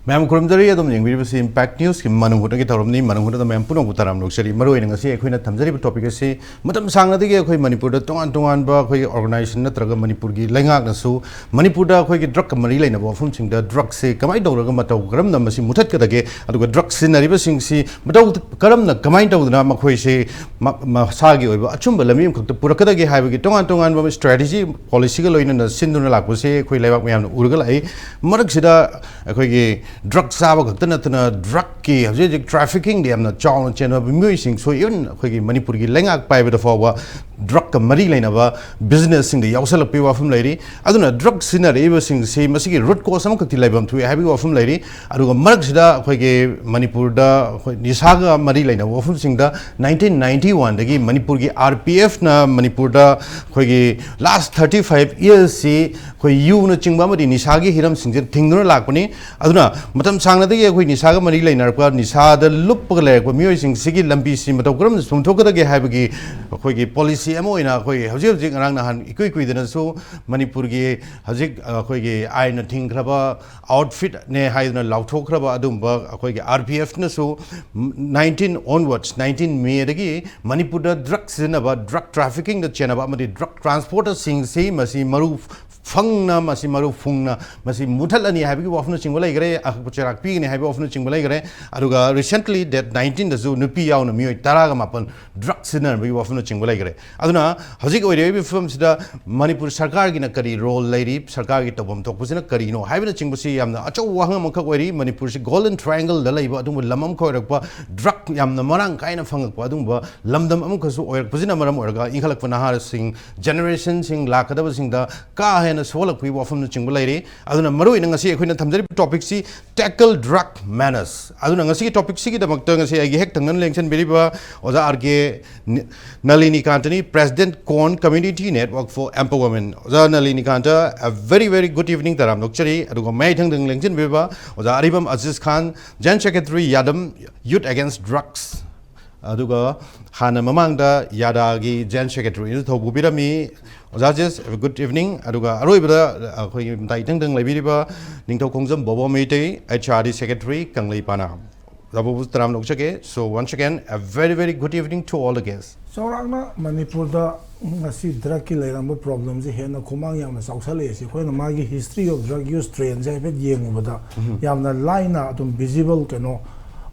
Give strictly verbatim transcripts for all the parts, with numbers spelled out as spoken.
ꯃꯌꯥꯝ ꯈꯨꯔꯨꯝꯖꯔꯤ꯫ ꯑꯗꯨꯝ ꯌꯦꯡꯕꯤꯔꯤꯕꯁꯤ Impact Newsꯀꯤ ꯃꯅꯨꯡ ꯍꯨꯠꯅꯒꯤ ꯊꯧꯔꯝꯅꯤ꯫ ꯃꯅꯨꯡ ꯍꯨꯠꯅꯗ ꯃꯌꯥꯝ ꯄꯨꯝꯅꯃꯛꯄꯨ ꯇꯔꯥꯝꯅ ꯑꯣꯛꯆꯔꯤ꯫ ꯃꯔꯨꯑꯣꯏꯅ ꯉꯁꯤ ꯑꯩꯈꯣꯏꯅ ꯊꯝꯖꯔꯤꯕ topic ꯑꯁꯤ ꯃꯇꯝ ꯁꯥꯡꯅꯗꯒꯤ ꯑꯩꯈꯣꯏ ꯃꯅꯤꯄꯨꯔꯗ ꯇꯣꯉꯥꯟ ꯇꯣꯉꯥꯟꯕ ꯑꯩꯈꯣꯏꯒꯤ organization ꯅꯠꯇ꯭ꯔꯒ ꯃꯅꯤꯄꯨꯔꯒꯤ ꯂꯩꯉꯥꯛꯅꯁꯨ ꯃꯅꯤꯄꯨꯔꯗ ꯑꯩꯈꯣꯏꯒꯤ drugꯀ ꯃꯔꯤ ꯂꯩꯅꯕ ꯋꯥꯐꯝꯁꯤꯡꯗ drugꯁꯦ ꯀꯃꯥꯏꯅ ꯇꯧꯔꯒ ꯃꯇꯧ ꯀꯔꯝꯅ ꯃꯁꯤ ꯃꯨꯊꯠꯀꯗꯒꯦ, ꯑꯗꯨꯒ drug ꯁꯤꯖꯤꯟꯅꯔꯤꯕꯁꯤꯡꯁꯤ ꯃꯇꯧ ꯀꯔꯝꯅ, ꯀꯃꯥꯏꯅ ꯇꯧꯗꯅ ꯃꯈꯣꯏꯁꯦ ꯃ-, ꯃꯁꯥꯒꯤ ꯑꯣꯏꯕ ꯑꯆꯨꯝꯕ ꯂꯝꯕꯤ ꯑꯃꯈꯛꯇ ꯄꯨꯔꯛꯀꯗꯒꯦ ꯍꯥꯏꯕꯒꯤ ꯇꯣꯉꯥꯟ ꯇꯣꯉꯥꯟꯕ strategy, policyꯒ ꯂꯣꯏꯅꯅ ꯁꯤꯟꯗꯨꯅ ꯂꯥꯛꯄꯁꯦ ꯑꯩꯈꯣꯏ ꯂꯩꯕꯥꯛ ꯃꯌꯥꯝꯅ ꯎꯔꯒ ꯂꯥꯛꯏ꯫ ꯃꯔꯛꯁꯤꯗ ꯑꯩꯈꯣꯏꯒꯤ drug ꯆꯥꯕ ꯈꯛꯇ ꯅꯠꯇꯅ drugꯀꯤ ꯍꯧꯖꯤꯛ ꯍꯧꯖꯤꯛ traffickingꯗ ꯌꯥꯝꯅ ꯆꯥꯎꯅ ꯆꯦꯟꯕ ꯃꯤꯑꯣꯏꯁꯤꯡꯁꯨ, even ꯑꯩꯈꯣꯏꯒꯤ ꯃꯅꯤꯄꯨꯔꯒꯤ ꯂꯩꯉꯥꯛ ꯄꯥꯏꯕꯗ ꯐꯥꯎꯕ drugꯀ ꯃꯔꯤ ꯂꯩꯅꯕ businessꯁꯤꯡꯗ ꯌꯥꯎꯁꯜꯂꯛꯄꯒꯤ ꯋꯥꯐꯝ ꯂꯩꯔꯤ꯫ ꯑꯗꯨꯅ drug ꯁꯤꯖꯤꯟꯅꯔꯛꯏꯕꯁꯤꯡꯁꯤ ꯃꯁꯤꯒꯤ root cause ꯑꯃꯈꯛꯇꯤ ꯂꯩꯐꯝ ꯊꯣꯛꯏ ꯍꯥꯏꯕꯒꯤ ꯋꯥꯐꯝ ꯂꯩꯔꯤ꯫ ꯑꯗꯨꯒ ꯃꯔꯛꯁꯤꯗ ꯑꯩꯈꯣꯏꯒꯤ ꯃꯅꯤꯄꯨꯔꯗ ꯑꯩꯈꯣꯏ ꯅꯤꯁꯥꯒ ꯃꯔꯤ ꯂꯩꯅꯕ ꯋꯥꯐꯝꯁꯤꯡꯗ nineteen ninety oneꯗꯒꯤ ꯃꯅꯤꯄꯨꯔꯒꯤ RPFꯅ ꯃꯅꯤꯄꯨꯔꯗ ꯑꯩꯈꯣꯏꯒꯤ last thirty five yearsꯁꯤ ꯑꯩꯈꯣꯏ ꯌꯨꯅꯆꯤꯡꯕ ꯑꯃꯗꯤ ꯅꯤꯁꯥꯒꯤ ꯍꯤꯔꯝꯁꯤꯡꯁꯦ ꯊꯤꯡꯗꯨꯅ ꯂꯥꯛꯄꯅꯤ꯫ ꯑꯗꯨꯅ ꯃꯇꯝ ꯁꯥꯡꯅꯗꯒꯤ ꯑꯩꯈꯣꯏ ꯅꯤꯁꯥꯒ ꯃꯔꯤ ꯂꯩꯅꯔꯛꯄ, ꯅꯤꯁꯥꯗ ꯂꯨꯞꯄꯒ ꯂꯩꯔꯛꯄ ꯃꯤꯑꯣꯏꯁꯤꯡꯁꯤꯒꯤ ꯂꯝꯕꯤꯁꯤ ꯃꯇꯧ ꯀꯔꯝꯅ ꯆꯨꯝꯊꯣꯛꯀꯗꯒꯦ ꯍꯥꯏꯕꯒꯤ ꯑꯩꯈꯣꯏꯒꯤ policy ꯑꯃ ꯑꯣꯏꯅ ꯑꯩꯈꯣꯏ ꯍꯧꯖꯤꯛ ꯍꯧꯖꯤꯛ ꯉꯔꯥꯡ ꯅꯍꯥꯟ ꯏꯀꯨꯏ ꯀꯨꯏꯗꯅꯁꯨ ꯃꯅꯤꯄꯨꯔꯒꯤ ꯍꯧꯖꯤꯛ ꯑꯩꯈꯣꯏꯒꯤ ꯑꯥꯏꯟꯅ ꯊꯤꯡꯈ꯭ꯔꯕ outfitꯅꯦ ꯍꯥꯏꯗꯨꯅ ꯂꯥꯎꯊꯣꯛꯈ꯭ꯔꯕ ꯑꯗꯨꯒꯨꯝꯕ ꯑꯩꯈꯣꯏꯒꯤ RPFꯅꯁꯨ nineteen onwards, nineteen Mayꯗꯒꯤ ꯃꯅꯤꯄꯨꯔꯗ drug ꯁꯤꯖꯤꯟꯅꯕ, drug traffickingꯗ ꯆꯦꯟꯅꯕ ꯑꯃꯗꯤ drug transporterꯁꯤꯡꯁꯤ ꯃꯁꯤ ꯃꯔꯨ ꯐꯪꯅ, ꯃꯁꯤ ꯃꯔꯨ ꯐꯨꯡꯅ ꯃꯁꯤ ꯃꯨꯊꯠꯂꯅꯤ ꯍꯥꯏꯕꯒꯤ ꯋꯥꯐꯝꯅꯆꯤꯡꯕ ꯂꯩꯈ꯭ꯔꯦ꯫ ꯑꯀꯛꯄ ꯆꯩꯔꯥꯛ ꯄꯤꯒꯅꯤ ꯍꯥꯏꯕꯒꯤ ꯋꯥꯐꯝꯅꯆꯤꯡꯕ ꯂꯩꯈ꯭ꯔꯦ꯫ ꯑꯗꯨꯒ recently date nineteenꯗꯁꯨ ꯅꯨꯄꯤ ꯌꯥꯎꯅ ꯃꯤꯑꯣꯏ ꯇꯔꯥꯒ ꯃꯥꯄꯟ drug ꯁꯤꯖꯤꯟꯅꯔꯝꯕꯒꯤ ꯋꯥꯐꯝꯅꯆꯤꯡꯕ ꯂꯩꯈ꯭ꯔꯦ꯫ ꯑꯗꯨꯅ ꯍꯧꯖꯤꯛ ꯑꯣꯏꯔꯤꯕ ꯐꯤꯕꯝꯁꯤꯗ ꯃꯅꯤꯄꯨꯔ ꯁꯔꯀꯥꯔꯒꯤꯅ ꯀꯔꯤ role ꯂꯩꯔꯤ, ꯁꯔꯀꯥꯔꯒꯤ ꯇꯧꯐꯝ ꯊꯣꯛꯄꯁꯤꯅ ꯀꯔꯤꯅꯣ ꯍꯥꯏꯕꯅꯆꯤꯡꯕꯁꯤ ꯌꯥꯝꯅ ꯑꯆꯧꯕ ꯋꯥꯍꯪ ꯑꯃꯈꯛ ꯑꯣꯏꯔꯤ꯫ ꯃꯅꯤꯄꯨꯔꯁꯤ Golden Triangleꯗ ꯂꯩꯕ ꯑꯗꯨꯒꯨꯝꯕ ꯂꯝ ꯑꯃꯈꯛ ꯑꯣꯏꯔꯛꯄ, drug ꯌꯥꯝꯅ ꯃꯔꯥꯡ ꯀꯥꯏꯅ ꯐꯪꯉꯛꯄ ꯑꯗꯨꯒꯨꯝꯕ ꯂꯝꯗꯝ ꯑꯃꯈꯛꯁꯨ ꯑꯣꯏꯔꯛꯄꯁꯤꯅ ꯃꯔꯝ ꯑꯣꯏꯔꯒ ꯏꯟꯈꯠꯂꯛꯄ ꯅꯍꯥꯁꯤꯡ, generationꯁꯤꯡ ꯂꯥꯛꯀꯗꯕꯁꯤꯡꯗ ꯀꯥ ꯍꯦꯟꯅ ꯁꯣꯛꯍꯜꯂꯛꯄꯒꯤ ꯋꯥꯐꯝꯅꯆꯤꯡꯕ ꯂꯩꯔꯤ꯫ ꯑꯗꯨꯅ ꯃꯔꯨꯑꯣꯏꯅ ꯉꯁꯤ ꯑꯩꯈꯣꯏꯅ ꯊꯝꯖꯔꯤꯕ topicꯁꯤ Tackle Drug Menace꯫ ꯑꯗꯨꯅ ꯉꯁꯤꯒꯤ topicꯁꯤꯒꯤꯗꯃꯛꯇ ꯉꯁꯤ ꯑꯩꯒꯤ ꯍꯦꯛ ꯊꯪꯅꯅ ꯂꯦꯡꯁꯤꯟꯕꯤꯔꯤꯕ ꯑꯣꯖꯥ R K ꯅ-, ꯅꯂꯤꯅꯤꯀꯥꯟꯇꯅꯤ, President Corn Community Network for Empowerment꯫ ꯑꯣꯖꯥ ꯅꯂꯤꯅꯤꯀꯥꯟꯇ, a very, very good evening ꯇꯔꯥꯝꯅ ꯑꯣꯛꯆꯔꯤ꯫ ꯑꯗꯨꯒ ꯃꯌꯥꯏ ꯊꯪꯗ ꯂꯦꯡꯁꯤꯟꯕꯤꯔꯤꯕ ꯑꯣꯖꯥ ꯑꯔꯤꯕꯝ ꯑꯖꯤꯖ ꯈꯥꯟ, Joint Secretary, YADAM, Youth Against Drugs꯫ ꯑꯗꯨꯒ ꯍꯥꯟꯅ ꯃꯃꯥꯡꯗ ꯌꯥꯗꯥꯒꯤ ꯖꯦꯟ ꯁꯦꯀ꯭ꯔꯦꯇꯔꯤꯁꯨ ꯊꯧ ꯄꯨꯕꯤꯔꯝꯃꯤ꯫ ꯑꯣꯖꯥ ꯖꯦꯁ, ꯒꯨꯗ ꯏꯚꯤꯅꯤꯡ꯫ ꯑꯗꯨꯒ ꯑꯔꯣꯏꯕꯗ ꯑꯩꯈꯣꯏꯒꯤ ꯃꯇꯥꯏ ꯏꯊꯪ ꯊꯪ ꯂꯩꯕꯤꯔꯤꯕ Ningthoukhongjam Bobo Meitei, H R D secretary, ꯀꯪꯂꯩꯄꯥꯅ꯫ ꯑꯣꯖꯥ ꯕꯣꯕꯣꯁꯨ ꯇꯔꯥꯝꯅ ꯑꯣꯛꯆꯒꯦ꯫ So once again, a very, very good evening to all the guests. ꯆꯥꯎꯔꯥꯛꯅ ꯃꯅꯤꯄꯨꯔꯗ ꯉꯁꯤ ꯗ꯭ꯔꯒꯀꯤ ꯂꯩꯔꯝꯕ ꯄ꯭ꯔꯣꯕ꯭ꯂꯦꯝꯁꯦ ꯍꯦꯟꯅ ꯈꯨꯃꯥꯡ ꯌꯥꯝꯅ ꯆꯥꯎꯁꯜꯂꯛꯑꯦ꯫ ꯁꯤ ꯑꯩꯈꯣꯏꯅ ꯃꯥꯒꯤ ꯍꯤꯁꯇ꯭ꯔꯤ ꯑꯣꯐ ꯗ꯭ꯔꯒ ꯌꯨꯁ ꯇ꯭ꯔꯦꯟꯁꯦ ꯍꯥꯏꯐꯦꯠ ꯌꯦꯡꯉꯨꯕꯗ ꯌꯥꯝꯅ ꯂꯥꯏꯅ ꯑꯗꯨꯝ ꯚꯤꯖꯤꯕꯜ ꯀꯩꯅꯣ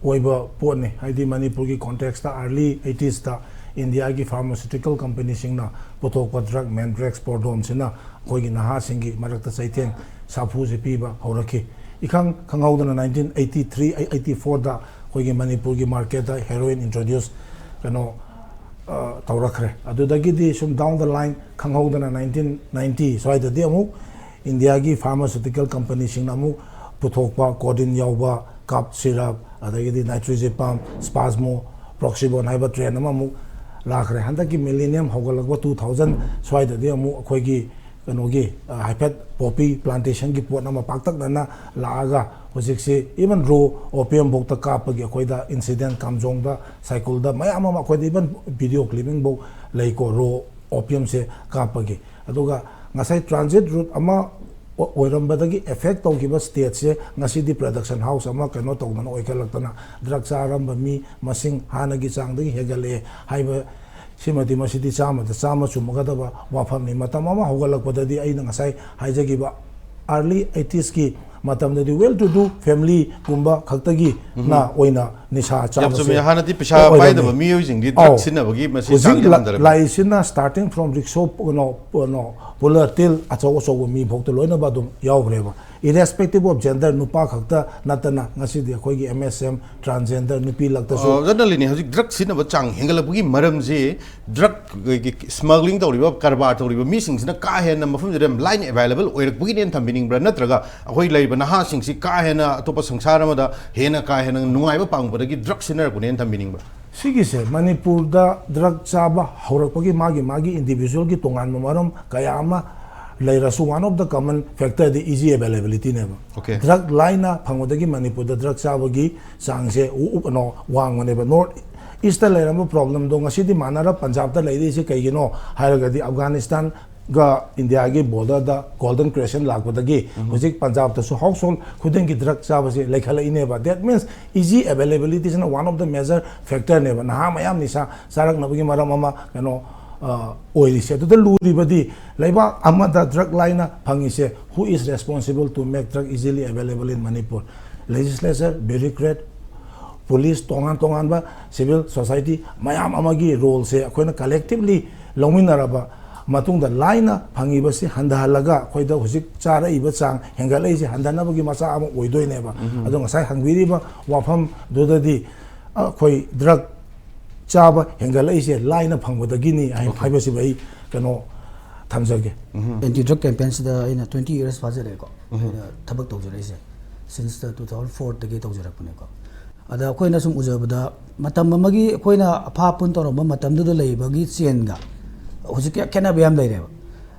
ꯑꯣꯏꯕ ꯄꯣꯠꯅꯤ꯫ ꯍꯥꯏꯗꯤ ꯃꯅꯤꯄꯨꯔꯒꯤ ꯀꯣꯟꯇꯦꯛꯁꯇ ꯑꯥꯔꯂꯤ ꯑꯩꯇꯤꯁꯇ ꯏꯟꯗꯤꯌꯥꯒꯤ ꯐꯥꯔꯃꯥꯁꯤꯎꯇꯤꯀꯦꯜ ꯀꯝꯄꯅꯤꯁꯤꯡꯅ ꯄꯨꯊꯣꯛꯄ ꯗ꯭ꯔꯒ ꯃꯦꯟꯗ꯭ꯔꯦꯛꯁ ꯄ꯭ꯔꯣꯗꯣꯝꯁꯤꯅ ꯑꯩꯈꯣꯏꯒꯤ ꯅꯍꯥꯁꯤꯡꯒꯤ ꯃꯔꯛꯇ ꯆꯩꯊꯦꯡ ꯁꯥꯐꯨꯁꯦ ꯄꯤꯕ ꯍꯧꯔꯛꯈꯤ꯫ ꯏꯈꯪ ꯈꯪꯍꯧꯗꯅ ꯅꯥꯏꯟꯇꯤꯟ ꯑꯩꯠꯇꯤ ꯊ꯭ꯔꯤ ꯑꯩꯠꯇꯤ ꯐꯣꯔꯗ ꯑꯩꯈꯣꯏꯒꯤ ꯃꯅꯤꯄꯨꯔꯒꯤ ꯃꯥꯔꯀꯦꯠꯇ ꯍꯦꯔꯣꯏꯟ ꯏꯟꯇ꯭ꯔꯣꯗ꯭ꯌꯨꯁ ꯀꯩꯅꯣ ꯑ, ꯇꯧꯔꯛꯈ꯭ꯔꯦ꯫ ꯑꯗꯨꯗꯒꯤꯗꯤ ꯁꯨꯝ ꯗꯥꯎꯟ ꯗ ꯂꯥꯏꯟ ꯈꯪꯍꯧꯗꯅ ꯅꯥꯏꯟꯇꯤꯟ ꯅꯥꯏꯟꯇꯤ ꯁ꯭ꯋꯥꯏꯗꯗꯤ ꯑꯃꯨꯛ ꯏꯟꯗꯤꯌꯥꯒꯤ ꯐꯥꯔꯃꯥꯁꯤꯎꯇꯤꯀꯦꯜ ꯀꯝꯄꯅꯤꯁꯤꯡꯅ ꯑꯃꯨꯛ ꯄꯨꯊꯣꯛꯄ ꯀꯣꯗꯤꯟ ꯌꯥꯎꯕ ꯀꯞ ꯁꯤꯔꯞ, ꯑꯗꯒꯤꯗꯤ ꯅꯥꯏꯇ꯭ꯔꯤꯖꯤꯄꯥꯝ, ꯁ꯭ꯄꯥꯁꯃꯣ, ꯄ꯭ꯔꯣꯛꯁꯤꯕꯣꯟ ꯍꯥꯏꯕ ꯇ꯭ꯔꯦꯟ ꯑꯃ ꯑꯃꯨꯛ ꯂꯥꯛꯈ꯭ꯔꯦ꯫ ꯍꯟꯗꯛꯀꯤ ꯃꯤꯂꯦꯅꯤꯌꯝ ꯍꯧꯒꯠꯂꯛꯄ ꯇꯨ ꯊꯥꯎꯖꯟ ꯁ꯭ꯋꯥꯏꯗꯗꯤ ꯑꯃꯨꯛ ꯑꯩꯈꯣꯏꯒꯤ ꯀꯩꯅꯣꯒꯤ, ꯑ, ꯍꯥꯏꯐꯦꯠ ꯄꯣꯄꯤ ꯄ꯭ꯂꯥꯟꯇꯦꯁꯟꯒꯤ ꯄꯣꯠ ꯑꯃ ꯄꯥꯛꯇꯛꯅꯅ ꯂꯥꯛꯑꯒ ꯍꯧꯖꯤꯛꯁꯤ ꯏꯚꯟ ꯔꯣ ꯑꯣꯄꯤꯌꯝ ꯐꯥꯎꯗ ꯀꯥꯞꯄꯒꯤ ꯑꯩꯈꯣꯏꯗ ꯏꯟꯁꯤꯗꯦꯟ ꯀꯥꯝꯖꯣꯡꯗ, ꯁꯥꯏꯀꯨꯜꯗ ꯃꯌꯥꯝ ꯑꯃ ꯑꯩꯈꯣꯏꯗ ꯏꯚꯟ ꯚꯤꯗꯤꯑꯣ ꯀ꯭ꯂꯤꯞꯄꯤꯡ ꯐꯥꯎ ꯂꯩꯀꯣ, ꯔꯣ ꯑꯣꯄꯤꯌꯝꯁꯦ ꯀꯥꯞꯄꯒꯤ꯫ ꯑꯗꯨꯒ ꯉꯁꯥꯏ ꯇ꯭ꯔꯥꯟꯖꯤꯠ ꯔꯨꯠ ꯑꯃ ꯑꯣ-, ꯑꯣꯏꯔꯝꯕꯗꯒꯤ ꯑꯦꯐꯦꯛ ꯇꯧꯈꯤꯕ ꯁ꯭ꯇꯦꯠꯁꯦ ꯉꯁꯤꯗꯤ ꯄ꯭ꯔꯗꯛꯁꯟ ꯍꯥꯎꯁ ꯑꯃ ꯀꯩꯅꯣ ꯇꯧꯗꯅ ꯑꯣꯏꯈꯠꯂꯛꯇꯅ ꯗ꯭ꯔꯒ ꯆꯥꯔꯝꯕ ꯃꯤ ꯃꯁꯤꯡ ꯍꯥꯟꯅꯒꯤ ꯆꯥꯡꯗꯒꯤ ꯍꯦꯟꯒꯠꯂꯛꯑꯦ ꯍꯥꯏꯕ ꯁꯤꯃꯗꯤ ꯃꯁꯤꯗꯤ ꯆꯥꯝꯃꯗ ꯆꯥꯝꯃ ꯆꯨꯝꯃꯒꯗꯕ ꯋꯥꯐꯝꯅꯤ꯫ ꯃꯇꯝ ꯑꯃ ꯍꯧꯒꯠꯂꯛꯄꯗꯗꯤ ꯑꯩꯅ ꯉꯁꯥꯏ ꯍꯥꯏꯖꯈꯤꯕ ꯑꯥꯔꯂꯤ ꯑꯩꯇꯤꯁꯀꯤ ꯃꯇꯝꯗꯗꯤ ꯋꯦꯜ ꯇꯨ ꯗꯨ ꯐꯦꯃꯤꯂꯤꯒꯨꯝꯕ ꯈꯛꯇꯒꯤ ꯅ ꯑꯣꯏꯅ ꯅꯤꯁꯥ ꯌꯥꯝ ꯆꯥꯕꯁꯦ ꯆꯨꯝꯃꯦ꯫ ꯍꯥꯟꯅꯗꯤ ꯄꯩꯁꯥ ꯑꯣꯏꯔꯝꯃꯤ꯫ ꯄꯥꯏꯗꯕ ꯃꯤꯑꯣꯏꯁꯤꯡꯗꯤ ꯑꯧ꯫ ꯗ꯭ꯔꯒ ꯁꯤꯖꯤꯟꯅꯕꯒꯤ ꯃꯁꯤ ꯍꯧꯖꯤꯛ ꯆꯥꯡꯁꯦ ꯂ-, ꯍꯟꯊꯔꯝꯃꯤ꯫ ꯂꯥꯛꯏꯁꯤꯅ ꯁ꯭ꯇꯥꯔꯇꯤꯡ ꯐ꯭ꯔꯣꯝ ꯔꯤꯛꯁꯣ, ꯀꯩꯅꯣ, ꯀꯩꯅꯣ, ꯄꯨꯂ ꯇꯤꯜ ꯑꯆꯧ ꯑꯆꯧꯕ ꯃꯤ ꯐꯥꯎꯗ ꯂꯣꯏꯅꯃꯛ ꯑꯗꯨꯝ ꯌꯥꯎꯈ꯭ꯔꯦꯕ꯫ Irrespective of gender, ꯅꯨꯄꯥ ꯈꯛꯇ ꯅꯠꯇꯅ ꯉꯁꯤꯗꯤ ꯑꯩꯈꯣꯏꯒꯤ ꯑꯦꯝ ꯑꯦꯁ ꯑꯦꯝ, ꯇ꯭ꯔꯥꯟꯁꯖꯦꯟꯗꯔ, ꯅꯨꯄꯤ ꯂꯛꯇꯁꯨ ꯑ, ꯑꯣꯖꯥ ꯅꯂꯤꯅꯤ, ꯍꯧꯖꯤꯛ ꯗ꯭ꯔꯒ ꯁꯤꯖꯤꯟꯅꯕ ꯆꯥꯡ ꯍꯦꯟꯒꯠꯂꯛꯄꯒꯤ ꯃꯔꯝꯁꯤ ꯗ꯭ꯔꯒ ꯁ꯭ꯃꯒ꯭ꯂꯤꯡ ꯇꯧꯔꯤꯕ, ꯀꯔꯕꯥꯔ ꯇꯧꯔꯤꯕ ꯃꯤꯁꯤꯡꯁꯤꯅ ꯀꯥ ꯍꯦꯟꯅ ꯃꯐꯝꯁꯤꯗ ꯌꯥꯝ ꯂꯥꯏꯅ ꯑꯦꯚꯥꯏꯂꯦꯕꯜ ꯑꯣꯏꯔꯛꯄꯒꯤꯅꯦꯅ ꯊꯝꯕꯤꯅꯤꯡꯕ꯭ꯔꯥ, ꯅꯠꯇ꯭ꯔꯒ ꯑꯩꯈꯣꯏ ꯂꯩꯔꯤꯕ ꯅꯍꯥꯁꯤꯡꯁꯤ ꯀꯥ ꯍꯦꯟꯅ ꯑꯇꯣꯞꯄ ꯁꯪꯁꯥꯔ ꯑꯃꯗ ꯍꯦꯟꯅ ꯀꯥ ꯍꯦꯟꯅ ꯅꯨꯡꯉꯥꯏꯕ ꯄꯥꯝꯕꯗꯒꯤ ꯗ꯭ꯔꯒ ꯁꯤꯖꯤꯟꯅꯔꯛꯄꯅꯦꯅ ꯊꯝꯕꯤꯅꯤꯡꯕ꯭ꯔꯥ? ꯁꯤꯒꯤꯁꯦ ꯃꯅꯤꯄꯨꯔꯗ ꯗ꯭ꯔꯒ ꯆꯥꯕ ꯍꯧꯔꯛꯄꯒꯤ ꯃꯥꯒꯤ, ꯃꯥꯒꯤ ꯏꯟꯗꯤꯚꯤꯖꯨꯋꯦꯜꯒꯤ ꯇꯣꯉꯥꯟꯕ ꯃꯔꯝ ꯀꯌꯥ ꯑꯃ ꯂꯩꯔꯁꯨ, one of the common factor the easy ꯑꯦꯚꯥꯏꯂꯦꯕꯤꯂꯤꯇꯤꯅꯦꯕ꯫ Okay. ꯗ꯭ꯔꯒ ꯂꯥꯏꯅ ꯐꯪꯕꯗꯒꯤ ꯃꯅꯤꯄꯨꯔꯗ ꯗ꯭ꯔꯒ ꯆꯥꯕꯒꯤ ꯆꯥꯡꯁꯦ ꯎ-, ꯎ-, ꯀꯩꯅꯣ, ꯋꯥꯡꯕꯅꯦꯕ꯫ ꯅꯣꯔꯠ ꯏꯁꯇ ꯂꯩꯔꯝꯕ ꯄ꯭ꯔꯣꯕ꯭ꯂꯦꯝꯗꯣ ꯉꯁꯤꯗꯤ ꯃꯥꯟꯅꯔ ꯄꯟꯖꯥꯕꯇ ꯂꯩꯔꯤꯁꯦ ꯀꯩꯒꯤꯅꯣ ꯍꯥꯏꯔꯒꯗꯤ, ꯑꯐꯒꯥꯅꯤꯁꯇꯥꯟꯒ ꯏꯟꯗꯤꯌꯥꯒꯤ ꯕꯣꯔꯗꯔꯗ ꯒꯣꯜꯗꯟ ꯀ꯭ꯔꯦꯁꯟ ꯂꯥꯛꯄꯗꯒꯤ ꯍꯧꯖꯤꯛ ꯄꯟꯖꯥꯕꯇꯁꯨ ꯍꯥꯎꯁ ꯍꯣꯜ ꯈꯨꯗꯤꯡꯒꯤ ꯗ꯭ꯔꯒ ꯆꯥꯕꯁꯦ ꯂꯩꯈꯠꯂꯛꯏꯅꯦꯕ꯫ That means easy availability ꯁꯤꯅ one of the major factor ꯅꯦꯕ꯫ ꯅꯍꯥ ꯃꯌꯥꯝ ꯅꯤꯁꯥ ꯆꯥꯔꯛꯅꯕꯒꯤ ꯃꯔꯝ ꯑꯃ ꯀꯩꯅꯣ, ꯑ, ꯑꯣꯏꯔꯤꯁꯦ꯫ ꯑꯗꯨꯗ ꯂꯨꯔꯤꯕꯗꯤ ꯂꯩꯕꯥꯛ ꯑꯃꯗ ꯗ꯭ꯔꯒ ꯂꯥꯏꯅ ꯐꯪꯉꯤꯁꯦ, who is responsible to make drug easily available in Manipur? Legislature, bureaucrat, police, ꯇꯣꯉꯥꯟ ꯇꯣꯉꯥꯟꯕ civil society ꯃꯌꯥꯝ ꯑꯃꯒꯤ ꯔꯣꯜꯁꯦ ꯑꯩꯈꯣꯏꯅ collectively ꯂꯧꯃꯤꯟꯅꯔꯕ ꯃꯇꯨꯡꯗ ꯂꯥꯏꯅ ꯐꯪꯉꯤꯕꯁꯤ ꯍꯟꯊꯍꯜꯂꯒ ꯑꯩꯈꯣꯏꯗ ꯍꯧꯖꯤꯛ ꯆꯥꯔꯛꯏꯕ ꯆꯥꯡ ꯍꯦꯟꯒꯠꯂꯛꯏꯁꯦ ꯍꯟꯊꯅꯕꯒꯤ ꯃꯆꯥꯛ ꯑꯃ ꯑꯣꯏꯗꯣꯏꯅꯦꯕ꯫ ꯑꯗꯣ ꯉꯁꯥꯏ ꯍꯪꯕꯤꯔꯤꯕ ꯋꯥꯐꯝꯗꯨꯗꯗꯤ ꯑꯩꯈꯣꯏ ꯗ꯭ꯔꯒ ꯆꯥꯕ ꯍꯦꯟꯒꯠꯂꯛꯏꯁꯦ ꯂꯥꯏꯅ ꯐꯪꯕꯗꯒꯤꯅꯤ ꯍꯥꯏ-, ꯍꯥꯏꯕꯁꯤꯕꯨ ꯑꯩ ꯀꯩꯅꯣ ꯊꯝꯖꯒꯦ꯫ ꯑꯦꯟꯇꯤ ꯗ꯭ꯔꯒ ꯀꯦꯝꯄꯦꯟꯁꯤꯗ ꯑꯩꯅ ꯇ꯭ꯋꯦꯟꯇꯤ ꯏꯌꯔꯁ ꯐꯥꯖꯔꯦꯀꯣ, ꯑꯩꯅ ꯊꯕꯛ ꯇꯧꯖꯔꯛꯏꯁꯦ꯫ ꯁꯤꯟꯁ ꯇꯨ ꯊꯥꯎꯖꯟ ꯐꯣꯔꯗꯒꯤ ꯇꯧꯖꯔꯛꯄꯅꯦꯀꯣ꯫ ꯑꯗ ꯑꯩꯈꯣꯏꯅ ꯁꯨꯝ ꯎꯖꯕꯗ, ꯃꯇꯝ ꯑꯃꯒꯤ ꯑꯩꯈꯣꯏꯅ ꯑꯐꯥ ꯄꯨꯟ ꯇꯧꯔꯝꯕ ꯃꯇꯝꯗꯨꯗ ꯂꯩꯕꯒꯤ ꯆꯦꯟꯒ ꯍꯧꯖꯤꯛꯀꯤ ꯈꯦꯠꯅꯕ ꯌꯥꯝ ꯂꯩꯔꯦꯕ꯫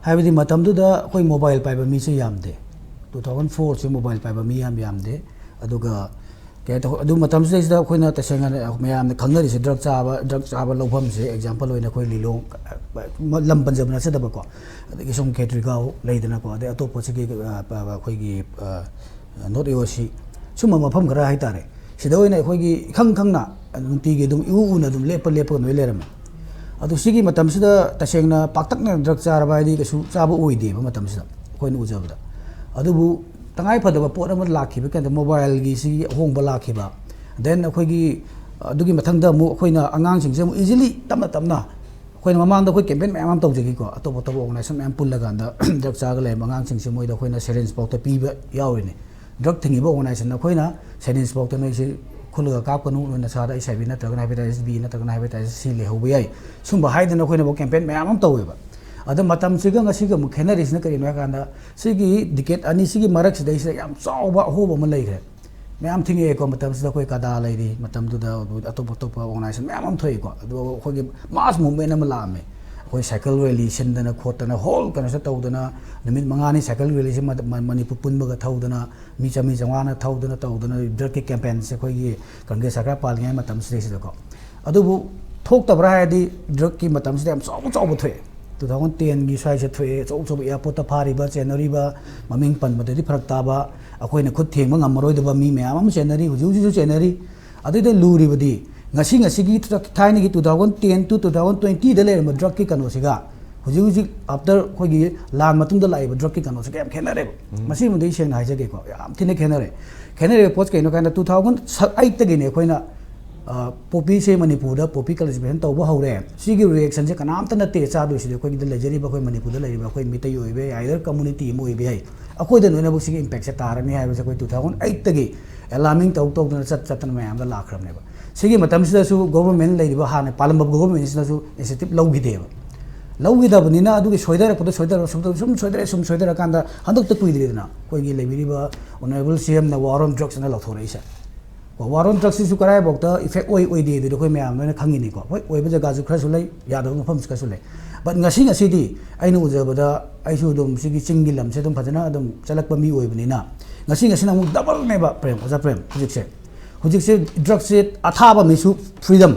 ꯍꯥꯏꯕꯗꯤ ꯃꯇꯝꯗꯨꯗ ꯑꯩꯈꯣꯏ ꯃꯣꯕꯥꯏꯜ ꯄꯥꯏꯕ ꯃꯤꯁꯦ ꯌꯥꯝꯗꯦ꯫ ꯇꯨ ꯊꯥꯎꯖꯟ ꯐꯣꯔꯁꯦ ꯃꯣꯕꯥꯏꯜ ꯄꯥꯏꯕ ꯃꯤ ꯌꯥꯝ ꯌꯥꯝꯗꯦ꯫ ꯑꯗꯨꯒ ꯀꯩ ꯍꯥꯏ ꯇꯧ-, ꯑꯗꯨ ꯃꯇꯝꯁꯤꯗꯩꯁꯤꯗ ꯑꯩꯈꯣꯏꯅ ꯇꯁꯦꯡꯅ ꯃꯌꯥꯝꯅ ꯈꯪꯅꯔꯤꯁꯦ ꯗ꯭ꯔꯒ ꯆꯥꯕ, ꯗ꯭ꯔꯒ ꯆꯥꯕ ꯂꯧꯐꯝꯁꯦ, ꯑꯦꯛꯖꯥꯝꯄꯜ ꯑꯣꯏꯅ ꯑꯩꯈꯣꯏ ꯂꯤꯂꯣꯡ, ꯂꯝ ꯄꯟꯖꯕ ꯅꯠꯆꯗꯕꯀꯣ, ꯑꯗꯒꯤ ꯁꯨꯝ ꯈꯦꯇ꯭ꯔꯤꯒꯥꯎ ꯂꯩꯗꯅꯀꯣ, ꯑꯗꯩ ꯑꯇꯣꯞꯄ ꯁꯤꯒꯤ, ꯑ, ꯑ, ꯑꯩꯈꯣꯏꯒꯤ, ꯑ, ꯅꯣꯔꯠ ꯏꯌꯣꯁꯤ, ꯁꯨꯝꯕ ꯃꯐꯝ ꯈꯔ ꯍꯥꯏꯇꯥꯔꯦ, ꯁꯤꯗ ꯑꯣꯏꯅ ꯑꯩꯈꯣꯏꯒꯤ ꯏꯈꯪ ꯈꯪꯅ ꯅꯨꯡꯇꯤꯒꯤ ꯑꯗꯨꯝ ꯏꯎ ꯎꯅ ꯑꯗꯨꯝ ꯂꯦꯞꯄ ꯂꯦꯞꯄꯒ ꯂꯣꯏ ꯂꯩꯔꯝꯃꯦ꯫ ꯑꯗꯣ ꯁꯤꯒꯤ ꯃꯇꯝꯁꯤꯗ ꯇꯁꯦꯡꯅ ꯄꯥꯛꯇꯛꯅ ꯗ꯭ꯔꯒ ꯆꯥꯔꯕ ꯍꯥꯏꯗꯤ ꯀꯩꯁꯨ ꯆꯥꯕ ꯑꯣꯏꯗꯦꯕ ꯃꯇꯝꯁꯤꯗ ꯑꯩꯈꯣꯏꯅ ꯎꯖꯕꯗ꯫ ꯑꯗꯨꯕꯨ ꯇꯉꯥꯏ ꯐꯗꯕ ꯄꯣꯠ ꯑꯃ ꯂꯥꯛꯈꯤꯕ ꯀꯩꯅꯣ, ꯃꯣꯕꯥꯏꯜꯒꯤ ꯁꯤꯒꯤ ꯑꯍꯣꯡꯕ ꯂꯥꯛꯈꯤꯕ, ꯗꯦꯟ ꯑꯩꯈꯣꯏꯒꯤ, ꯑꯗꯨꯒꯤ ꯃꯊꯪꯗ ꯑꯃꯨꯛ ꯑꯩꯈꯣꯏꯅ ꯑꯉꯥꯡꯁꯤꯡꯁꯦ ꯑꯃꯨꯛ ꯏꯖꯤꯂꯤ ꯇꯞꯅ ꯇꯞꯅ, ꯑꯩꯈꯣꯏꯅ ꯃꯃꯥꯡꯗ ꯑꯩꯈꯣꯏ ꯀꯦꯝꯄꯦꯟ ꯃꯌꯥꯝ ꯑꯃ ꯇꯧꯖꯈꯤꯀꯣ, ꯑꯇꯣꯞ ꯑꯇꯣꯞꯄ ꯑꯣꯔꯒꯅꯥꯏꯖꯦꯁꯟ ꯃꯌꯥꯝ ꯄꯨꯜꯂꯀꯥꯟꯗ ꯗ꯭ꯔꯒ ꯆꯥꯔꯒ ꯂꯩꯔꯝꯕ ꯑꯉꯥꯡꯁꯤꯡꯁꯦ ꯃꯣꯏꯗ ꯑꯩꯈꯣꯏꯅ ꯁꯦꯔꯤꯟꯖ ꯐꯥꯎꯗ ꯄꯤꯕ ꯌꯥꯎꯔꯤꯅꯤ꯫ ꯗ꯭ꯔꯒ ꯊꯤꯡꯉꯤꯕ ꯑꯣꯔꯒꯅꯥꯏꯖꯦꯁꯟ ꯑꯩꯈꯣꯏꯅ ꯁꯦꯔꯤꯟꯖ ꯐꯥꯎꯗ ꯅꯣꯏꯁꯦ ꯈꯨꯜꯂꯒ ꯀꯥꯞꯀꯅꯨ, ꯅꯣꯏ ꯅꯁꯥꯗ ꯑꯩꯆ ꯑꯥꯏ ꯚꯤ ꯅꯠꯇ꯭ꯔꯒꯅ ꯍꯦꯄꯥꯇꯥꯏꯇꯤꯁ ꯕꯤ ꯅꯠꯇ꯭ꯔꯒꯅ ꯍꯦꯄꯥꯇꯥꯏꯇꯤꯁ ꯁꯤ ꯂꯩꯍꯧꯕ ꯌꯥꯏ, ꯁꯨꯝꯕ ꯍꯥꯏꯗꯅ ꯑꯩꯈꯣꯏꯅ ꯀꯦꯝꯄꯦꯟ ꯃꯌꯥꯝ ꯑꯃ ꯇꯧꯋꯦꯕ꯫ ꯑꯗꯣ ꯃꯇꯝꯁꯤꯒ ꯉꯁꯤꯒ ꯑꯃꯨꯛ ꯈꯦꯠꯅꯔꯤꯁꯤꯅ ꯀꯔꯤꯅꯣ ꯍꯥꯏ ꯀꯥꯟꯗ, ꯁꯤꯒꯤ ꯗꯤꯀꯦꯠ ꯑꯅꯤꯁꯤꯒꯤ ꯃꯔꯛꯁꯤꯗꯩꯁꯤꯗ ꯌꯥꯝ ꯆꯥꯎꯕ ꯑꯍꯣꯕ ꯑꯃ ꯂꯩꯈ꯭ꯔꯦ꯫ ꯃꯌꯥꯝ ꯊꯤꯡꯉꯛꯑꯦꯀꯣ, ꯃꯇꯝꯁꯤꯗ ꯑꯩꯈꯣꯏ ꯀꯗꯥ ꯂꯩꯔꯤ, ꯃꯇꯝꯗꯨꯗ ꯑꯇꯣꯞ ꯑꯇꯣꯞꯄ ꯑꯣꯔꯒꯅꯥꯏꯖꯦꯁꯟ ꯃꯌꯥꯝ ꯑꯃ ꯊꯣꯛꯏꯀꯣ꯫ ꯑꯗꯨꯒ ꯑꯩꯈꯣꯏꯒꯤ ꯃꯥꯁ ꯃꯨꯚꯃꯦꯟ ꯑꯃ ꯂꯥꯛꯑꯝꯃꯦ꯫ ꯑꯩꯈꯣꯏ ꯁꯥꯏꯀꯜ ꯔꯦꯂꯤ ꯁꯤꯟꯗꯅ ꯈꯣꯠꯇꯅ ꯍꯣꯜ ꯀꯩꯅꯣꯁꯦ ꯇꯧꯗꯅ, ꯅꯨꯃꯤꯠ ꯃꯉꯥꯅꯤ ꯁꯥꯏꯀꯜ ꯔꯦꯂꯤꯁꯦ ꯃ-, ꯃ-, ꯃꯅꯤꯄꯨꯔ ꯄꯨꯟꯕꯒ ꯊꯧꯗꯅ, ꯃꯤ ꯆꯥꯝꯃꯔꯤ ꯆꯥꯝꯃꯉꯥꯅ ꯊꯧꯗꯅ ꯇꯧꯗꯅ ꯗ꯭ꯔꯒꯀꯤ ꯀꯦꯝꯄꯦꯟꯁꯦ ꯑꯩꯈꯣꯏꯒꯤ ꯀꯪꯒ꯭ꯔꯦꯁ ꯁꯔꯀꯥꯔ ꯄꯥꯜꯂꯤꯉꯩ ꯃꯇꯝꯁꯤꯗꯩꯁꯤꯗꯀꯣ꯫ ꯑꯗꯨꯕꯨ ꯊꯣꯛꯇꯕ꯭ꯔꯥ ꯍꯥꯏꯔꯗꯤ ꯗ꯭ꯔꯛꯀꯤ ꯃꯇꯝꯁꯤꯗ ꯌꯥꯝ ꯆꯥꯎꯕ ꯆꯥꯎꯕ ꯊꯣꯛꯑꯦ꯫ ꯇꯨ ꯊꯥꯎꯖꯟ ꯇꯦꯟꯒꯤ ꯁ꯭ꯋꯥꯏꯁꯦ ꯊꯣꯛꯑꯦ, ꯑꯆꯧ ꯑꯆꯧꯕ ꯑꯦꯌꯥꯔꯄꯣꯔꯠꯇ ꯐꯥꯔꯤꯕ, ꯆꯦꯟꯅꯔꯤꯕ, ꯃꯃꯤꯡ ꯄꯟꯕꯗꯗꯤ ꯐꯔꯛ ꯇꯥꯕ, ꯑꯩꯈꯣꯏꯅ ꯈꯨꯠ ꯊꯦꯡꯕ ꯉꯝꯃꯔꯣꯏꯗꯕ ꯃꯤ ꯃꯌꯥꯝ ꯑꯃ ꯆꯦꯟꯅꯔꯤ, ꯍꯧꯖꯤꯛ ꯍꯧꯖꯤꯛꯁꯨ ꯆꯦꯟꯅꯔꯤ꯫ ꯑꯗꯨꯗ ꯂꯨꯔꯤꯕꯗꯤ ꯉꯁꯤ, ꯉꯁꯤꯒꯤ ꯊꯥꯏꯅꯒꯤ two thousand ten to two thousand ꯇ꯭ꯋꯦꯟꯇꯤꯗ ꯂꯩꯔꯝꯕ ꯗ꯭ꯔꯛꯀꯤ ꯀꯩꯅꯣꯁꯤꯒ ꯍꯧꯖꯤꯛ ꯍꯧꯖꯤꯛ after ꯑꯩꯈꯣꯏꯒꯤ ꯂꯥꯟ ꯃꯇꯨꯡꯗ ꯂꯥꯛꯏꯕ ꯗ꯭ꯔꯛꯀꯤ ꯀꯩꯅꯣꯁꯤꯒ ꯌꯥꯝ ꯈꯦꯠꯅꯔꯦꯕ꯫ ꯃꯁꯤꯃꯗꯤ ꯑꯩ ꯁꯦꯡꯅ ꯍꯥꯏꯖꯒꯦꯀꯣ, ꯌꯥꯝ ꯊꯤꯅ ꯈꯦꯠꯅꯔꯦ꯫ ꯈꯦꯠꯅꯔꯤꯕ ꯄꯣꯠꯁꯦ ꯀꯩꯅꯣ ꯀꯥꯟꯗ ꯇꯨ ꯊꯥꯎꯖꯟ ꯑꯩꯠꯇꯒꯤꯅꯦ ꯑꯩꯈꯣꯏꯅ ꯑ, ꯄꯣꯄꯤꯁꯦ ꯃꯅꯤꯄꯨꯔꯗ ꯄꯣꯄꯤ ꯀꯜꯇꯤꯚꯦꯁꯟ ꯇꯧꯕ ꯍꯧꯔꯦ꯫ ꯁꯤꯒꯤ ꯔꯤꯌꯦꯛꯁꯟꯁꯦ ꯀꯅꯥꯝꯇ ꯅꯠꯇꯦ ꯆꯥꯗꯣꯏꯁꯤꯗꯤ, ꯑꯩꯈꯣꯏꯒꯤꯗ ꯂꯩꯖꯔꯤꯕ ꯑꯩꯈꯣꯏ ꯃꯅꯤꯄꯨꯔꯗ ꯂꯩꯔꯤꯕ ꯑꯩꯈꯣꯏ ꯃꯤꯇꯩ ꯑꯣꯏꯕ ꯌꯥꯏ, either community ꯑꯃ ꯑꯣꯏꯕ ꯌꯥꯏ, ꯑꯩꯈꯣꯏꯗ ꯂꯣꯏꯅꯃꯛ ꯁꯤꯒꯤ ꯏꯝꯄꯦꯛꯁꯦ ꯇꯥꯔꯅꯤ ꯍꯥꯏꯕꯁꯦ ꯑꯩꯈꯣꯏ ꯇꯨ ꯊꯥꯎꯖꯟ ꯑꯩꯠꯇꯒꯤ ꯑꯦꯂꯥꯔꯃꯤꯡ ꯇꯧ ꯇꯧꯗꯅ ꯆꯠ ꯆꯠꯇꯅ ꯃꯌꯥꯝꯗ ꯂꯥꯛꯈ꯭ꯔꯕꯅꯦꯕ꯫ ꯁꯤꯒꯤ ꯃꯇꯝꯁꯤꯗꯁꯨ ꯒꯣꯕꯔꯃꯦꯟ ꯂꯩꯔꯤꯕ, ꯍꯥꯟꯅ ꯄꯥꯜꯂꯝꯕ ꯒꯣꯕꯔꯃꯦꯟꯁꯤꯅꯁꯨ ꯏꯅꯤꯁꯤꯌꯦꯇꯤꯚ ꯂꯧꯈꯤꯗꯦꯕ꯫ ꯂꯧꯈꯤꯗꯕꯅꯤꯅ ꯑꯗꯨꯒꯤ ꯁꯣꯏꯊꯔꯛꯄꯗ ꯁꯣꯏꯊꯔꯛꯄ ꯁꯨꯝ ꯁꯣꯏꯊꯔꯦ, ꯁꯨꯝ ꯁꯣꯏꯊꯔꯀꯥꯟꯗ ꯍꯟꯗꯛꯇ ꯀꯨꯏꯗ꯭ꯔꯤꯗꯅ ꯑꯩꯈꯣꯏꯒꯤ ꯂꯩꯕꯤꯔꯤꯕ ꯑꯣꯅꯔꯦꯕꯜ ꯁꯤ ꯑꯦꯝꯅ ꯋꯥꯔ ꯑꯣꯟ ꯗ꯭ꯔꯛꯁ ꯑꯅ ꯂꯧꯊꯣꯔꯛꯏꯁꯦ꯫ ꯀꯣ, ꯋꯥꯔ ꯑꯣꯟ ꯗ꯭ꯔꯛꯁꯤꯁꯨ ꯀꯗꯥꯏꯐꯥꯎꯗ ꯏꯐꯦꯛ ꯑꯣꯏ ꯑꯣꯏꯗꯦ ꯑꯗꯨꯗꯤ ꯑꯩꯈꯣꯏ ꯃꯌꯥꯝ ꯂꯣꯏꯅ ꯈꯪꯉꯤꯅꯤꯀꯣ꯫ ꯍꯣꯏ, ꯑꯣꯏꯕ ꯖꯒꯥꯁꯨ ꯈꯔꯁꯨ ꯂꯩ, ꯌꯥꯗꯕ ꯃꯐꯝꯁꯨ ꯈꯔꯁꯨ ꯂꯩ꯫ But ꯉꯁꯤ ꯉꯁꯤꯗꯤ ꯑꯩꯅ ꯎꯖꯕꯗ, ꯑꯩꯁꯨ ꯑꯗꯨꯝ ꯁꯤꯒꯤ ꯆꯤꯡꯒꯤ ꯂꯝꯁꯦ ꯑꯗꯨꯝ ꯐꯖꯅ ꯑꯗꯨꯝ ꯆꯠꯂꯛꯄ ꯃꯤ ꯑꯣꯏꯕꯅꯤꯅ, ꯉꯁꯤ ꯉꯁꯤꯅ ꯑꯃꯨꯛ ꯗꯕꯜꯅꯦꯕ, ꯄ꯭ꯔꯦꯝ, ꯑꯣꯖꯥ ꯄ꯭ꯔꯦꯝ, ꯍꯧꯖꯤꯛꯁꯦ꯫ ꯍꯧꯖꯤꯛꯁꯦ ꯗ꯭ꯔꯛꯁꯦ ꯑꯊꯥꯕ ꯃꯤꯁꯨ ꯐ꯭ꯔꯤꯗꯝ,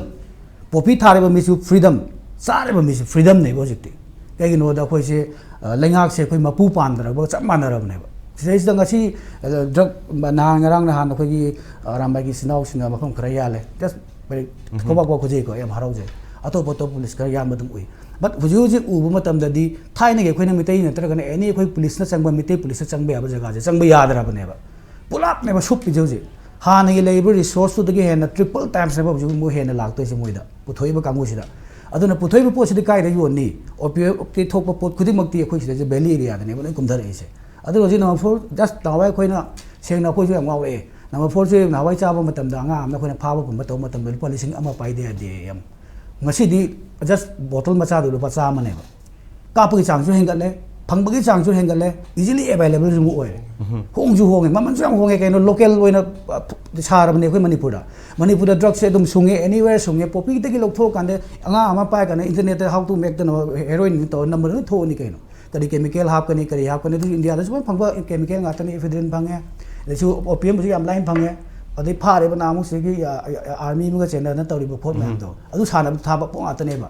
ꯄꯣꯄꯤ ꯊꯥꯔꯤꯕ ꯃꯤꯁꯨ ꯐ꯭ꯔꯤꯗꯝ, ꯆꯥꯔꯤꯕ ꯃꯤꯁꯨ ꯐ꯭ꯔꯤꯗꯝꯅꯦꯕ ꯍꯧꯖꯤꯛꯇꯤ꯫ ꯀꯩꯒꯤꯅꯣꯗ ꯑꯩꯈꯣꯏꯁꯦ, ꯑ, ꯂꯩꯉꯥꯛꯁꯦ ꯑꯩꯈꯣꯏ ꯃꯄꯨ ꯄꯥꯟꯗ꯭ꯔꯕꯒ ꯆꯞ ꯃꯥꯟꯅꯔꯕꯅꯦꯕ꯫ ꯁꯤꯗꯩꯁꯤꯗ ꯉꯁꯤ, ꯑ, ꯗ꯭ꯔꯛ, ꯅꯍꯥꯟ ꯉꯔꯥꯡ ꯅꯍꯥꯟ ꯑꯩꯈꯣꯏꯒꯤ, ꯑ, ꯑꯔꯥꯝꯕꯥꯏꯒꯤ ꯏꯆꯤꯟ ꯏꯅꯥꯎꯁꯤꯡꯅ ꯃꯐꯝ ꯈꯔ ꯌꯥꯜꯂꯦ꯫ Just very ꯈꯣꯕꯥꯛ ꯈꯣꯕꯥꯛ ꯈꯨꯖꯩꯀꯣ, ꯌꯥꯝ ꯍꯔꯥꯎꯖꯩ꯫ ꯑꯇꯣꯞ ꯑꯇꯣꯞꯄ ꯄꯨꯂꯤꯁ ꯈꯔ ꯌꯥꯟꯕ ꯑꯗꯨꯝ ꯎꯏ꯫ But ꯍꯧꯖꯤꯛ ꯍꯧꯖꯤꯛ ꯎꯕ ꯃꯇꯝꯗꯗꯤ ꯊꯥꯏꯅꯒꯤ ꯑꯩꯈꯣꯏꯅ ꯃꯤꯇꯩ ꯅꯠꯇ꯭ꯔꯒꯅ ꯑꯦꯅꯤ ꯑꯩꯈꯣꯏ ꯄꯨꯂꯤꯁꯅ ꯆꯪꯕ, ꯃꯤꯇꯩ ꯄꯨꯂꯤꯁꯅ ꯆꯪꯕ ꯌꯥꯕ ꯖꯒꯥꯁꯦ ꯆꯪꯕ ꯌꯥꯗ꯭ꯔꯕꯅꯦꯕ꯫ ꯄꯨꯂꯞꯅꯦꯕ ꯁꯨꯞꯄꯤꯁꯦ ꯍꯧꯖꯤꯛ꯫ ꯍꯥꯟꯅꯒꯤ ꯂꯩꯔꯤꯕ ꯔꯤꯁꯣꯔꯁꯇꯨꯗꯒꯤ ꯍꯦꯟꯅ ꯇ꯭ꯔꯤꯄꯜ ꯇꯥꯏꯝꯁꯅꯦꯕ ꯍꯧꯖꯤꯛ ꯃꯣꯏ ꯍꯦꯟꯅ ꯂꯥꯛꯇꯣꯏꯁꯦ ꯃꯣꯏꯗ, ꯄꯨꯊꯣꯛꯏꯕ ꯀꯥꯡꯕꯨꯁꯤꯗ꯫ ꯑꯗꯨꯅ ꯄꯨꯊꯣꯛꯏꯕ ꯄꯣꯠꯁꯤꯗꯤ ꯀꯥꯏꯗ ꯌꯣꯟꯅꯤ? ꯑꯣꯄꯤꯌꯣꯏꯗꯀꯤ ꯊꯣꯛꯄ ꯄꯣꯠ ꯈꯨꯗꯤꯡꯃꯛꯇꯤ ꯑꯩꯈꯣꯏ ꯁꯤꯗꯩꯁꯦ ꯚꯦꯂꯤ ꯑꯦꯔꯤꯌꯥꯗꯅꯦꯕ ꯂꯣꯏ ꯀꯨꯝꯊꯔꯛꯏꯁꯦ꯫ ꯑꯗꯨꯅ ꯍꯧꯖꯤꯛ ꯅꯝꯕꯔ ꯐꯣꯔ, ꯖꯁ ꯅꯍꯥꯟꯋꯥꯏ ꯑꯩꯈꯣꯏꯅ, ꯁꯦꯡꯅ ꯑꯩꯈꯣꯏꯁꯨ ꯌꯥꯝ ꯉꯥꯎꯔꯛꯑꯦ꯫ ꯅꯝꯕꯔ ꯐꯣꯔꯁꯦ ꯅꯍꯥꯟꯋꯥꯏ ꯆꯥꯕ ꯃꯇꯝꯗ ꯑꯉꯥꯡ ꯑꯃꯅ ꯑꯩꯈꯣꯏꯅ ꯐꯥꯕ ꯄꯨꯝꯕ ꯇꯧꯕ ꯃꯇꯝꯗ ꯂꯨꯄꯥ ꯂꯤꯁꯤꯡ ꯑꯃ ꯄꯥꯏꯗ ꯌꯥꯗꯦ ꯌꯥꯝ꯫ ꯉꯁꯤꯗꯤ ꯖꯁ ꯕꯣꯇꯜ ꯃꯆꯥꯗꯨ ꯂꯨꯄꯥ ꯆꯥꯝꯃꯅꯦꯕ꯫ ꯀꯥꯞꯄꯒꯤ ꯆꯥꯡꯁꯨ ꯍꯦꯟꯒꯠꯂꯦ, ꯐꯪꯕꯒꯤ ꯆꯥꯡꯁꯨ ꯍꯦꯟꯒꯠꯂꯦ, ꯏꯖꯤꯂꯤ ꯑꯦꯕꯥꯏꯂꯦꯕꯜꯁꯨ ꯑꯃꯨꯛ ꯑꯣꯏꯔꯦ꯫ ꯍꯣꯡꯁꯨ ꯍꯣꯡꯉꯦ, ꯃꯃꯜꯁꯨ ꯌꯥꯝ ꯍꯣꯡꯉꯦ꯫ ꯀꯩꯅꯣ, ꯂꯣꯀꯦꯜ ꯑꯣꯏꯅ, ꯑ, ꯁꯥꯔꯕꯅꯦ ꯑꯩꯈꯣꯏ ꯃꯅꯤꯄꯨꯔꯗ꯫ ꯃꯅꯤꯄꯨꯔꯗ ꯗ꯭ꯔꯛꯁꯦ ꯑꯗꯨꯝ ꯁꯨꯡꯉꯦ, ꯑꯦꯅꯤꯋꯦꯔ ꯁꯨꯡꯉꯦ꯫ ꯄꯣꯄꯤꯗꯒꯤ ꯂꯧꯊꯣꯛꯑꯀꯥꯟꯗ ꯑꯉꯥꯡ ꯑꯃ ꯄꯥꯏꯔꯀꯥꯟꯗ ꯏꯟꯇꯔꯅꯦꯠꯇ how to make ꯀꯩꯅꯣ, ꯍꯦꯔꯣꯏꯟ ꯇꯧꯔ ꯅꯝꯕꯔ ꯂꯣꯏ ꯊꯣꯛꯑꯅꯤ ꯀꯩꯅꯣ꯫ ꯀꯔꯤ ꯀꯦꯃꯤꯀꯦꯜ ꯍꯥꯞꯀꯅꯤ, ꯀꯔꯤ ꯍꯥꯞꯀꯅꯤ, ꯑꯗꯨꯁꯨ ꯏꯟꯗꯤꯌꯥꯗꯁꯨ ꯂꯣꯏ ꯐꯪꯕ ꯀꯦꯃꯤꯀꯦꯜ ꯉꯥꯛꯇꯅꯤ꯫ ꯏꯐꯤꯗ꯭ꯔꯤꯟ ꯐꯪꯉꯦ, ꯑꯗꯩꯁꯨ ꯑꯣꯄꯤꯌꯝꯁꯨ ꯌꯥꯝ ꯂꯥꯏꯅ ꯐꯪꯉꯦ꯫ ꯑꯗꯩ ꯐꯥꯔꯤꯕ ꯅꯍꯥꯟꯃꯨꯛꯁꯤꯒꯤ ꯑꯥꯔꯃꯤ ꯑꯃꯒ ꯆꯦꯟꯅꯗꯅ ꯇꯧꯔꯤꯕ ꯈꯣꯠ ꯃꯌꯥꯝꯗꯣ, ꯑꯗꯨ ꯁꯥꯟꯅꯕ ꯊꯥꯕ ꯄꯣꯠ ꯉꯥꯛꯇꯅꯦꯕ꯫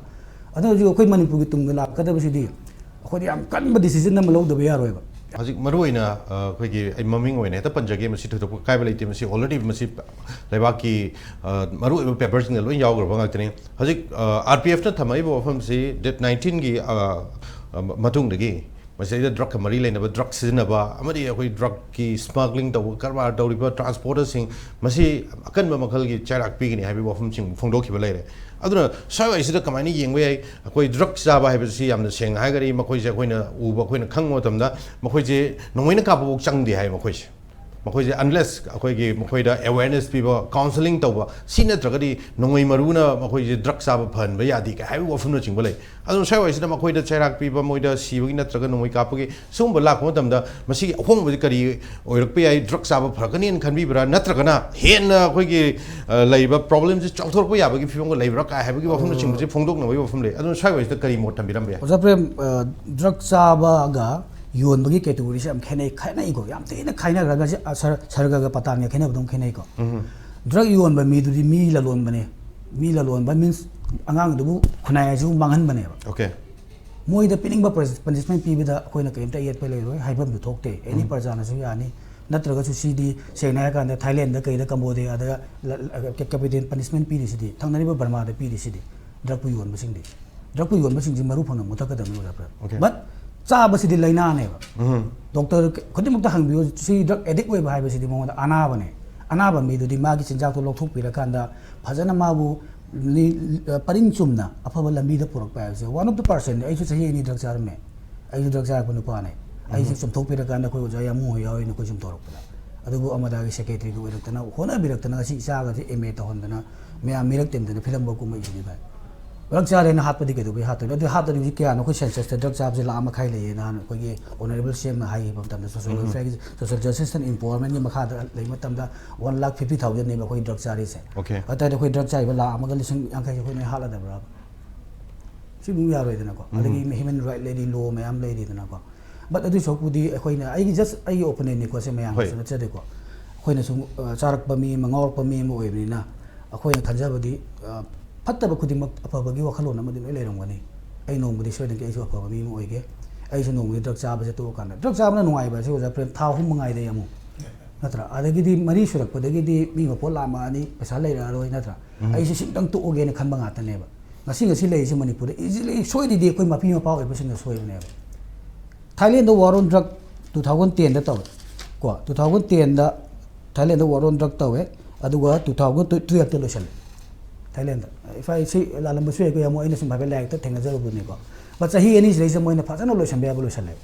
ꯑꯗꯨꯅ ꯍꯧꯖꯤꯛ ꯑꯩꯈꯣꯏ ꯃꯅꯤꯄꯨꯔꯒꯤ ꯇꯨꯡꯗ ꯂꯥꯛꯀꯗꯕꯁꯤꯗꯤ ꯑꯩꯈꯣꯏꯗꯤ ꯌꯥꯝ ꯀꯟꯕ decision ꯑꯃ ꯂꯧꯗꯕ ꯌꯥꯔꯣꯏꯕ꯫ ꯍꯧꯖꯤꯛ ꯃꯔꯨ ꯑꯣꯏꯅ ꯑꯩꯈꯣꯏꯒꯤ, ꯑꯩ ꯃꯃꯤꯡ ꯑꯣꯏꯅ ꯍꯦꯛꯇ ꯄꯟꯖꯒꯦ, ꯃꯁꯤ ꯊꯣꯏꯗꯣꯛꯄ ꯀꯥꯏꯕ ꯂꯩꯇꯦ꯫ ꯃꯁꯤ already ꯃꯁꯤ ꯂꯩꯕꯥꯛꯀꯤ ꯃꯔꯨ ꯑꯣꯏꯕ paperꯁꯤꯡꯗ ꯂꯣꯏ ꯌꯥꯎꯈ꯭ꯔꯕ ꯉꯥꯛꯇꯅꯤ꯫ ꯍꯧꯖꯤꯛ RPFꯅ ꯊꯝꯃꯛꯏꯕ ꯋꯥꯐꯝꯁꯤ date nineteenꯒꯤ ꯃꯇꯨꯡꯗꯒꯤ ꯃꯁꯤꯗꯩꯗ drugꯀ ꯃꯔꯤ ꯂꯩꯅꯕ, drug ꯁꯤꯖꯤꯟꯅꯕ ꯑꯃꯗꯤ ꯑꯩꯈꯣꯏ drugꯀꯤ smuggling ꯇꯧꯕ, ꯀꯔꯕꯥꯔ ꯇꯧꯔꯤꯕ transporterꯁꯤꯡ, ꯃꯁꯤ ꯑꯀꯟꯕ ꯃꯈꯜꯒꯤ ꯆꯩꯔꯥꯛ ꯄꯤꯒꯅꯤ ꯍꯥꯏꯕꯒꯤ ꯋꯥꯐꯝꯁꯤꯡ ꯐꯣꯡꯗꯣꯛꯈꯤꯕ ꯂꯩꯔꯦ꯫ ꯑꯗꯨꯅ ꯁ꯭ꯋꯥꯏꯋꯥꯏꯁꯤꯗ ꯀꯃꯥꯏꯅ ꯌꯦꯡꯕ ꯌꯥꯏ? ꯑꯩꯈꯣꯏ drug ꯆꯥꯕ ꯍꯥꯏꯕꯁꯤ ꯌꯥꯝꯅ ꯁꯦꯡꯅ ꯍꯥꯏꯔꯒꯗꯤ ꯃꯈꯣꯏꯁꯦ ꯑꯩꯈꯣꯏꯅ ꯎꯕ, ꯑꯩꯈꯣꯏꯅ ꯈꯪꯕ ꯃꯇꯝꯗ ꯃꯈꯣꯏꯁꯦ ꯅꯣꯡꯃꯩꯅ ꯀꯥꯞꯄꯐꯥꯎ ꯆꯪꯗꯦ ꯍꯥꯏ ꯃꯈꯣꯏꯁꯦ꯫ ꯃꯈꯣꯏꯁꯦ unless ꯑꯩꯈꯣꯏꯒꯤ ꯃꯈꯣꯏꯗ awareness ꯄꯤꯕ, counselling ꯇꯧꯕ, ꯁꯤ ꯅꯠꯇ꯭ꯔꯒꯗꯤ ꯅꯣꯡꯃꯩ ꯃꯔꯨꯅ ꯃꯈꯣꯏꯁꯦ drug ꯆꯥꯕ ꯐꯍꯟꯕ ꯌꯥꯗꯦ ꯀꯥꯏ ꯍꯥꯏꯕ ꯋꯥꯐꯝꯅꯆꯤꯡꯕ ꯂꯩ꯫ ꯑꯗꯨꯅ ꯁ꯭ꯋꯥꯏꯋꯥꯏꯁꯤꯗ ꯃꯈꯣꯏꯗ ꯆꯩꯔꯥꯛ ꯄꯤꯕ, ꯃꯣꯏꯗ ꯁꯤꯕꯒꯤ ꯅꯠꯇ꯭ꯔꯒ ꯅꯣꯡꯃꯩ ꯀꯥꯞꯄꯒꯤ ꯁꯤꯒꯨꯝꯕ ꯂꯥꯛꯄ ꯃꯇꯝꯗ ꯃꯁꯤꯒꯤ ꯑꯍꯣꯡꯕꯁꯤ ꯀꯔꯤ ꯑꯣꯏꯔꯛꯄ ꯌꯥꯏ? Drug ꯆꯥꯕ ꯐꯔꯛꯀꯅꯤꯅ ꯈꯟꯕꯤꯕ꯭ꯔꯥ, ꯅꯠꯇ꯭ꯔꯒꯅ ꯍꯦꯟꯅ ꯑꯩꯈꯣꯏꯒꯤ ꯂꯩꯔꯤꯕ problemꯁꯤ ꯆꯥꯎꯊꯣꯔꯛꯄ ꯌꯥꯕꯒꯤ ꯐꯤꯕꯝꯒ ꯂꯩꯕ꯭ꯔꯥ ꯀꯥꯏ ꯍꯥꯏꯕꯒꯤ ꯋꯥꯐꯝꯅꯆꯤꯡꯕꯁꯤ ꯐꯣꯡꯗꯣꯛꯅꯕꯒꯤ ꯋꯥꯐꯝ ꯂꯩ꯫ ꯑꯗꯨꯅ ꯁ꯭ꯋꯥꯏꯋꯥꯏꯁꯤꯗ ꯀꯔꯤ ꯃꯣꯠ ꯊꯝꯕꯤꯔꯝꯕ ꯌꯥꯏ? ꯑꯣꯖꯥ ꯄ꯭ꯔꯦꯝ, drug ꯆꯥꯕꯒ ꯌꯣꯟꯕꯒꯤ categoryꯁꯦ ꯌꯥꯝ ꯈꯦꯠꯅꯩ, ꯈꯦꯠꯅꯩꯀꯣ, ꯌꯥꯝ ꯊꯤꯅ ꯈꯥꯏꯅꯈ꯭ꯔꯒ ꯁꯔꯒꯒ ꯄꯇꯥꯟꯒ ꯈꯦꯠꯅꯕꯗꯧ ꯈꯦꯠꯅꯩꯀꯣ꯫ Drug ꯌꯣꯟꯕ ꯃꯤꯗꯨꯗꯤ ꯃꯤ ꯂꯂꯣꯟꯕꯅꯦ꯫ ꯃꯤ ꯂꯂꯣꯟꯕ means ꯑꯉꯥꯡꯗꯨꯕꯨ ꯈꯨꯟꯅꯥꯏ ꯑꯁꯤꯕꯨ ꯃꯥꯡꯍꯟꯕꯅꯦꯕ꯫ Okay. ꯃꯣꯏꯗ ꯄꯤꯅꯤꯡꯕ punishment ꯄꯤꯕꯗ ꯑꯩꯈꯣꯏꯅ ꯀꯔꯤꯝꯇ ꯑꯌꯦꯠꯄ ꯂꯩꯔꯣꯏ, ꯍꯥꯏꯐꯝꯁꯨ ꯊꯣꯛꯇꯦ꯫ Any ꯄ꯭ꯔꯖꯥꯅꯁꯨ ꯌꯥꯅꯤ꯫ ꯅꯠꯇ꯭ꯔꯒꯁꯨ ꯁꯤꯗꯤ ꯁꯦꯡꯅ ꯍꯥꯏꯔꯀꯥꯟꯗ ꯊꯥꯏꯂꯦꯟꯗ ꯀꯩꯗ ꯀꯝꯕꯣꯗꯤꯌꯥꯗ capital punishment ꯄꯤꯔꯤꯁꯤꯗꯤ, ꯊꯪꯅꯔꯤꯕ ꯕꯔꯃꯥꯗ ꯄꯤꯔꯤꯁꯤꯗꯤ꯫ Drugꯄꯨ ꯌꯣꯟꯕꯁꯤꯡꯗꯤ, drugꯄꯨ ꯌꯣꯟꯕꯁꯤꯡꯁꯤ ꯃꯔꯨ ꯐꯪꯅ ꯃꯨꯊꯠꯀꯗꯕꯅꯤ ꯑꯣꯖꯥ ꯄ꯭ꯔꯦꯝ꯫ Okay. But ꯆꯥꯕꯁꯤꯗꯤ ꯂꯥꯏꯅꯥꯅꯦꯕ꯫ Doctor ꯈꯨꯗꯤꯡꯃꯛꯇ ꯍꯪꯕꯤꯌꯨ, ꯁꯤ drug addict ꯑꯣꯏꯕ ꯍꯥꯏꯕꯁꯤꯗꯤ ꯃꯉꯣꯟꯗ ꯑꯅꯥꯕꯅꯦ꯫ ꯑꯅꯥꯕ ꯃꯤꯗꯨꯗꯤ ꯃꯥꯒꯤ ꯆꯤꯟꯖꯥꯛꯇꯣ ꯂꯧꯊꯣꯛꯄꯤꯔꯀꯥꯟꯗ ꯐꯖꯅ ꯃꯥꯕꯨ ꯄꯔꯤꯡ ꯆꯨꯝꯅ ꯑꯐꯕ ꯂꯝꯕꯤꯗ ꯄꯨꯔꯛꯄ ꯍꯥꯏꯕꯁꯦ꯫ One of the personꯅꯤ꯫ ꯑꯩꯁꯨ ꯆꯍꯤ ꯑꯅꯤ drug ꯆꯥꯔꯝꯃꯦ꯫ ꯑꯩꯁꯨ drug ꯆꯥꯔꯛꯄ ꯅꯨꯄꯥꯅꯦ꯫ ꯑꯩꯁꯦ ꯆꯨꯝꯊꯣꯛꯄꯤꯔꯀꯥꯟꯗ ꯑꯩꯈꯣꯏ ꯑꯣꯖꯥ ꯌꯥꯝꯃꯨ ꯍꯣꯏ ꯌꯥꯎꯔꯤꯅꯦ ꯑꯩꯈꯣꯏ ꯆꯨꯝꯊꯣꯔꯛꯄꯗ꯫ ꯑꯗꯨꯕꯨ ꯑꯃꯗꯥꯒꯤ secretaryꯒ ꯑꯣꯏꯔꯛꯇꯅ, ꯍꯣꯠꯅꯕꯤꯔꯛꯇꯅ ꯉꯁꯤ ꯏꯆꯥꯒꯁꯦ MA ꯇꯧꯍꯟꯗꯅ ꯃꯌꯥꯝ ꯃꯤꯔꯛ ꯇꯤꯟꯗꯅ ꯐꯤꯂꯝꯐꯥꯎ ꯀꯨꯝꯃꯛꯏꯁꯤꯅꯤ ꯚꯥꯏ꯫ Drug ꯆꯥꯔꯦꯅ ꯍꯥꯠꯄꯗꯤ ꯀꯩꯗꯧꯕꯩ ꯍꯥꯠꯇꯣꯏꯅꯣ? ꯑꯗꯨ ꯍꯥꯠꯇꯣꯏꯅꯤ꯫ ꯍꯧꯖꯤꯛ ꯀꯌꯥꯅꯣ ꯑꯩꯈꯣꯏ censusꯇ drug ꯆꯥꯕꯁꯦ ꯂꯥꯛ ꯑꯃ ꯃꯈꯥꯏ ꯂꯩꯌꯦ꯫ ꯅꯍꯥꯟ ꯑꯩꯈꯣꯏꯒꯤ honourable CMꯅ ꯍꯥꯏꯈꯤꯕ ꯃꯇꯝꯗ social welfareꯒꯤ, social justice and empowermentꯀꯤ ꯃꯈꯥꯗ ꯂꯩꯕ ꯃꯇꯝꯗ one lakh fifty thousandꯅꯦꯕ ꯑꯩꯈꯣꯏ drug ꯆꯥꯔꯤꯁꯦ꯫ Okay. ꯑꯗꯨ ꯇꯥꯔꯗꯤ ꯑꯩꯈꯣꯏ drug ꯆꯥꯔꯤꯕ ꯂꯥꯛ ꯑꯃꯒ ꯂꯤꯁꯤꯡ ꯌꯥꯡꯈꯩꯁꯦ ꯑꯩꯈꯣꯏ ꯅꯣꯏ ꯍꯥꯠꯂꯗꯕ꯭ꯔꯥ? ꯁꯤ ꯑꯗꯨꯝ ꯌꯥꯔꯣꯏꯗꯅꯀꯣ꯫ ꯑꯗꯒꯤ human right ꯂꯩꯔꯤ, law ꯃꯌꯥꯝ ꯂꯩꯔꯤꯗꯅꯀꯣ꯫ But ꯑꯗꯨꯏ ꯁꯔꯨꯛꯄꯨꯗꯤ ꯑꯩꯈꯣꯏꯅ, ꯑꯩꯒꯤ just ꯑꯩꯒꯤ opinionꯅꯤꯀꯣ, ꯁꯤ ꯃꯌꯥꯝꯒꯤꯁꯨ ꯅꯠꯆꯗꯦꯀꯣ꯫ ꯑꯩꯈꯣꯏꯅꯁꯨ ꯆꯥꯔꯛꯄ ꯃꯤ ꯑꯃ, ꯉꯥꯎꯔꯛꯄ ꯃꯤ ꯑꯃ ꯑꯣꯏꯕꯅꯤꯅ, ꯑꯩꯈꯣꯏꯅ ꯈꯟꯖꯕꯗꯤ ꯐꯠꯇꯕ ꯈꯨꯗꯤꯡꯃꯛ ꯑꯐꯕꯒꯤ ꯋꯥꯈꯜꯂꯣꯟ ꯑꯃꯗꯤ ꯂꯣꯏ ꯂꯩꯔꯝꯒꯅꯤ꯫ ꯑꯩ ꯅꯣꯡꯃꯗꯤ ꯁꯣꯏꯗꯅꯀꯤ ꯑꯩꯁꯨ ꯑꯐꯕ ꯃꯤ ꯑꯃ ꯑꯣꯏꯒꯦ, ꯑꯩꯁꯨ ꯅꯣꯡꯃꯗꯤ ꯗ꯭ꯔꯛ ꯆꯥꯕꯁꯦ ꯇꯣꯛꯑꯀꯥꯟꯗ꯫ ꯗ꯭ꯔꯛ ꯆꯥꯕꯅ ꯅꯨꯡꯉꯥꯏꯕ ꯑꯁꯤ, ꯑꯣꯖꯥ ꯄ꯭ꯔꯦꯝ, ꯊꯥ ꯑꯍꯨꯝ ꯃꯉꯥꯏꯗꯩ ꯑꯃꯨꯛ, ꯅꯠꯇ꯭ꯔꯥ? ꯑꯗꯒꯤꯗꯤ ꯃꯔꯤ ꯁꯨꯔꯛꯄꯗꯒꯤꯗꯤ ꯃꯤ ꯃꯄꯣꯠ ꯂꯥꯝꯃꯛꯑꯅꯤ, ꯄꯩꯁꯥ ꯂꯩꯔꯛꯑꯔꯣꯏ, ꯅꯠꯇ꯭ꯔꯥ? ꯑꯩꯁꯦ ꯁꯤꯝꯇꯪ ꯇꯣꯛꯑꯒꯦꯅ ꯈꯟꯕ ꯉꯥꯛꯇꯅꯦꯕ꯫ ꯉꯁꯤ ꯉꯁꯤ ꯂꯩꯔꯤꯁꯦ ꯃꯅꯤꯄꯨꯔꯗ ꯏꯖꯤꯂꯤ ꯁꯣꯏꯔꯤꯗꯤ ꯑꯩꯈꯣꯏ ꯃꯄꯤ ꯃꯄꯥ ꯑꯣꯏꯕꯁꯤꯡꯅ ꯁꯣꯏꯕꯅꯦꯕ꯫ Thailand war on drug two thousand ten ꯗ ꯇꯧꯋꯦ ꯀꯣ꯫ Two thousand ten ꯗ ꯊꯥꯏꯂꯦꯟꯗ war on drug ꯇꯧꯋꯦ, ꯑꯗꯨꯒ two thousand twelve ꯇ ꯂꯣꯏꯁꯜꯂꯦ ꯊꯥꯏꯂꯦꯟꯗ꯫ ꯏꯐꯥ ꯁꯤ ꯂꯥꯜꯂꯝꯕꯁꯨ ꯌꯥꯏꯀꯣ, ꯌꯥꯝ ꯑꯩꯅ ꯁꯨꯝ ꯍꯥꯏꯐꯦꯠ ꯂꯥꯏꯔꯤꯛꯇ ꯊꯦꯡꯅꯖꯔꯨꯕꯅꯤꯀꯣ꯫ But ꯆꯍꯤ ꯑꯅꯤꯁꯤꯗꯩꯁꯤꯗ ꯃꯣꯏꯅ ꯐꯖꯅ ꯂꯣꯏꯁꯟꯕ ꯌꯥꯕ ꯂꯣꯏꯁꯜꯂꯦ꯫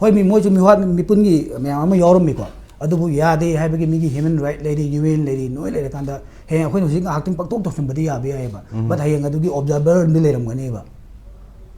ꯍꯣꯏ, ꯃꯤ, ꯃꯣꯏꯁꯨ ꯃꯤꯋꯥ ꯃꯤꯄꯨꯟꯒꯤ ꯃꯌꯥꯝ ꯑꯃ ꯌꯥꯎꯔꯝꯃꯤꯀꯣ, ꯑꯗꯨꯕꯨ ꯌꯥꯗꯦ ꯍꯥꯏꯕꯒꯤ ꯃꯤꯒꯤ human right ꯂꯩꯔꯤ, U N ꯂꯩꯔꯤ, ꯅꯣꯏ ꯂꯩꯔꯀꯥꯟꯗ ꯍꯌꯦꯡ ꯑꯩꯈꯣꯏꯅ ꯍꯧꯖꯤꯛ ꯉꯥꯏꯍꯥꯛꯇꯪ ꯄꯪꯊꯣꯛ ꯊꯣꯛꯆꯤꯟꯕꯗꯤ ꯌꯥꯕ ꯌꯥꯏꯑꯕ꯫ But ꯍꯌꯦꯡ ꯑꯗꯨꯒꯤ observer ꯑꯃꯗꯤ ꯂꯩꯔꯝꯒꯅꯦꯕ,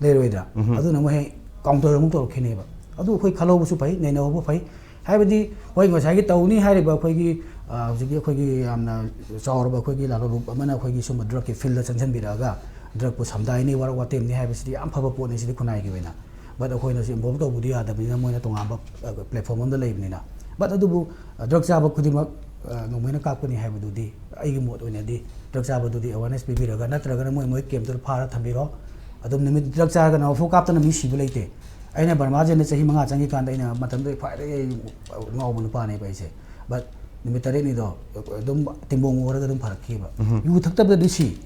ꯂꯩꯔꯣꯏꯗ꯭ꯔꯥ? ꯑꯗꯨꯅ ꯑꯃꯨꯛ ꯍꯌꯦꯡ counter ꯑꯃꯨꯛ ꯇꯧꯔꯛꯈꯤꯅꯦꯕ꯫ ꯑꯗꯨ ꯑꯩꯈꯣꯏ ꯈꯜꯍꯧꯕꯁꯨ ꯐꯩ, ꯅꯩꯅꯍꯧꯕ ꯐꯩ꯫ ꯍꯥꯏꯕꯗꯤ ꯍꯣꯏ, ꯉꯁꯥꯏꯒꯤ ꯇꯧꯅꯤ ꯍꯥꯏꯔꯤꯕ ꯑꯩꯈꯣꯏꯒꯤ, ꯑ, ꯍꯧꯖꯤꯛꯀꯤ ꯑꯩꯈꯣꯏꯒꯤ ꯌꯥꯝꯅ ꯆꯥꯎꯔꯕ ꯑꯩꯈꯣꯏꯒꯤ ꯂꯥꯂꯣꯡ ꯒ꯭ꯔꯨꯞ ꯑꯃꯅ ꯑꯩꯈꯣꯏꯒꯤ ꯁꯨꯝꯕ ꯗ꯭ꯔꯒꯀꯤ ꯐꯤꯜꯗ ꯆꯪꯁꯤꯟꯕꯤꯔꯛꯑꯒ ꯗ꯭ꯔꯒꯄꯨ ꯁꯝꯗꯥꯏꯅꯤ, ꯋꯥꯔꯛ ꯋꯥꯇꯦꯝꯅꯤ ꯍꯥꯏꯕꯁꯤꯗꯤ ꯌꯥꯝ ꯐꯕ ꯄꯣꯠꯅꯤ, ꯁꯤꯗꯤ ꯈꯨꯟꯅꯥꯏꯒꯤ ꯑꯣꯏꯅ꯫ But ꯑꯩꯈꯣꯏꯅꯁꯨ involve ꯇꯧꯕꯗꯤ ꯌꯥꯗꯕꯅꯤꯅ, ꯃꯣꯏꯅ ꯇꯣꯉꯥꯟꯕ, ꯑ, platform ꯑꯃꯗ ꯂꯩꯕꯅꯤꯅ꯫ But ꯑꯗꯨꯕꯨ, ꯑ, ꯗ꯭ꯔꯒ ꯆꯥꯕ ꯈꯨꯗꯤꯡꯃꯛ, ꯑ, ꯅꯣꯡꯃꯩꯅ ꯀꯥꯞꯀꯅꯤ ꯍꯥꯏꯕꯗꯨꯗꯤ, ꯑꯩꯒꯤ ꯃꯣꯠ ꯑꯣꯏꯅꯗꯤ, ꯗ꯭ꯔꯒ ꯆꯥꯕꯗꯨꯗꯤ awareness ꯄꯤꯕꯤꯔꯒ, ꯅꯠꯇ꯭ꯔꯒꯅ ꯃꯣꯏ, ꯃꯣꯏ ꯀꯦꯝꯞꯇꯨꯗ ꯐꯥꯔ ꯊꯝꯕꯤꯔꯣ꯫ ꯑꯗꯨꯝ ꯅꯨꯃꯤꯠ ꯗ꯭ꯔꯒ ꯆꯥꯔꯒ ꯅꯧꯐꯨ ꯀꯥꯞꯇꯅ ꯃꯤ ꯁꯤꯕ ꯂꯩꯇꯦ꯫ ꯑꯩꯅ ꯕꯔꯃꯥ ꯖꯦꯜꯗ ꯆꯍꯤ ꯃꯉꯥ ꯆꯪꯈꯤ ꯀꯥꯟꯗ, ꯑꯩꯅ ꯃꯇꯝꯗꯨꯗ ꯈ꯭ꯋꯥꯏꯗꯒꯤ ꯑꯩ ꯉꯥꯎꯕ ꯅꯨꯄꯥꯅꯦꯕ ꯑꯩꯁꯦ꯫ But ꯅꯨꯃꯤꯠ ꯇꯔꯦꯠꯅꯤꯗꯣ ꯑꯗꯨꯝ ꯇꯤꯡꯕꯣꯡ ꯑꯣꯔꯒ ꯑꯗꯨꯝ ꯐꯔꯛꯈꯤꯕ꯫ ꯌꯨ ꯊꯛꯇꯕꯗꯗꯤ ꯁꯤ꯫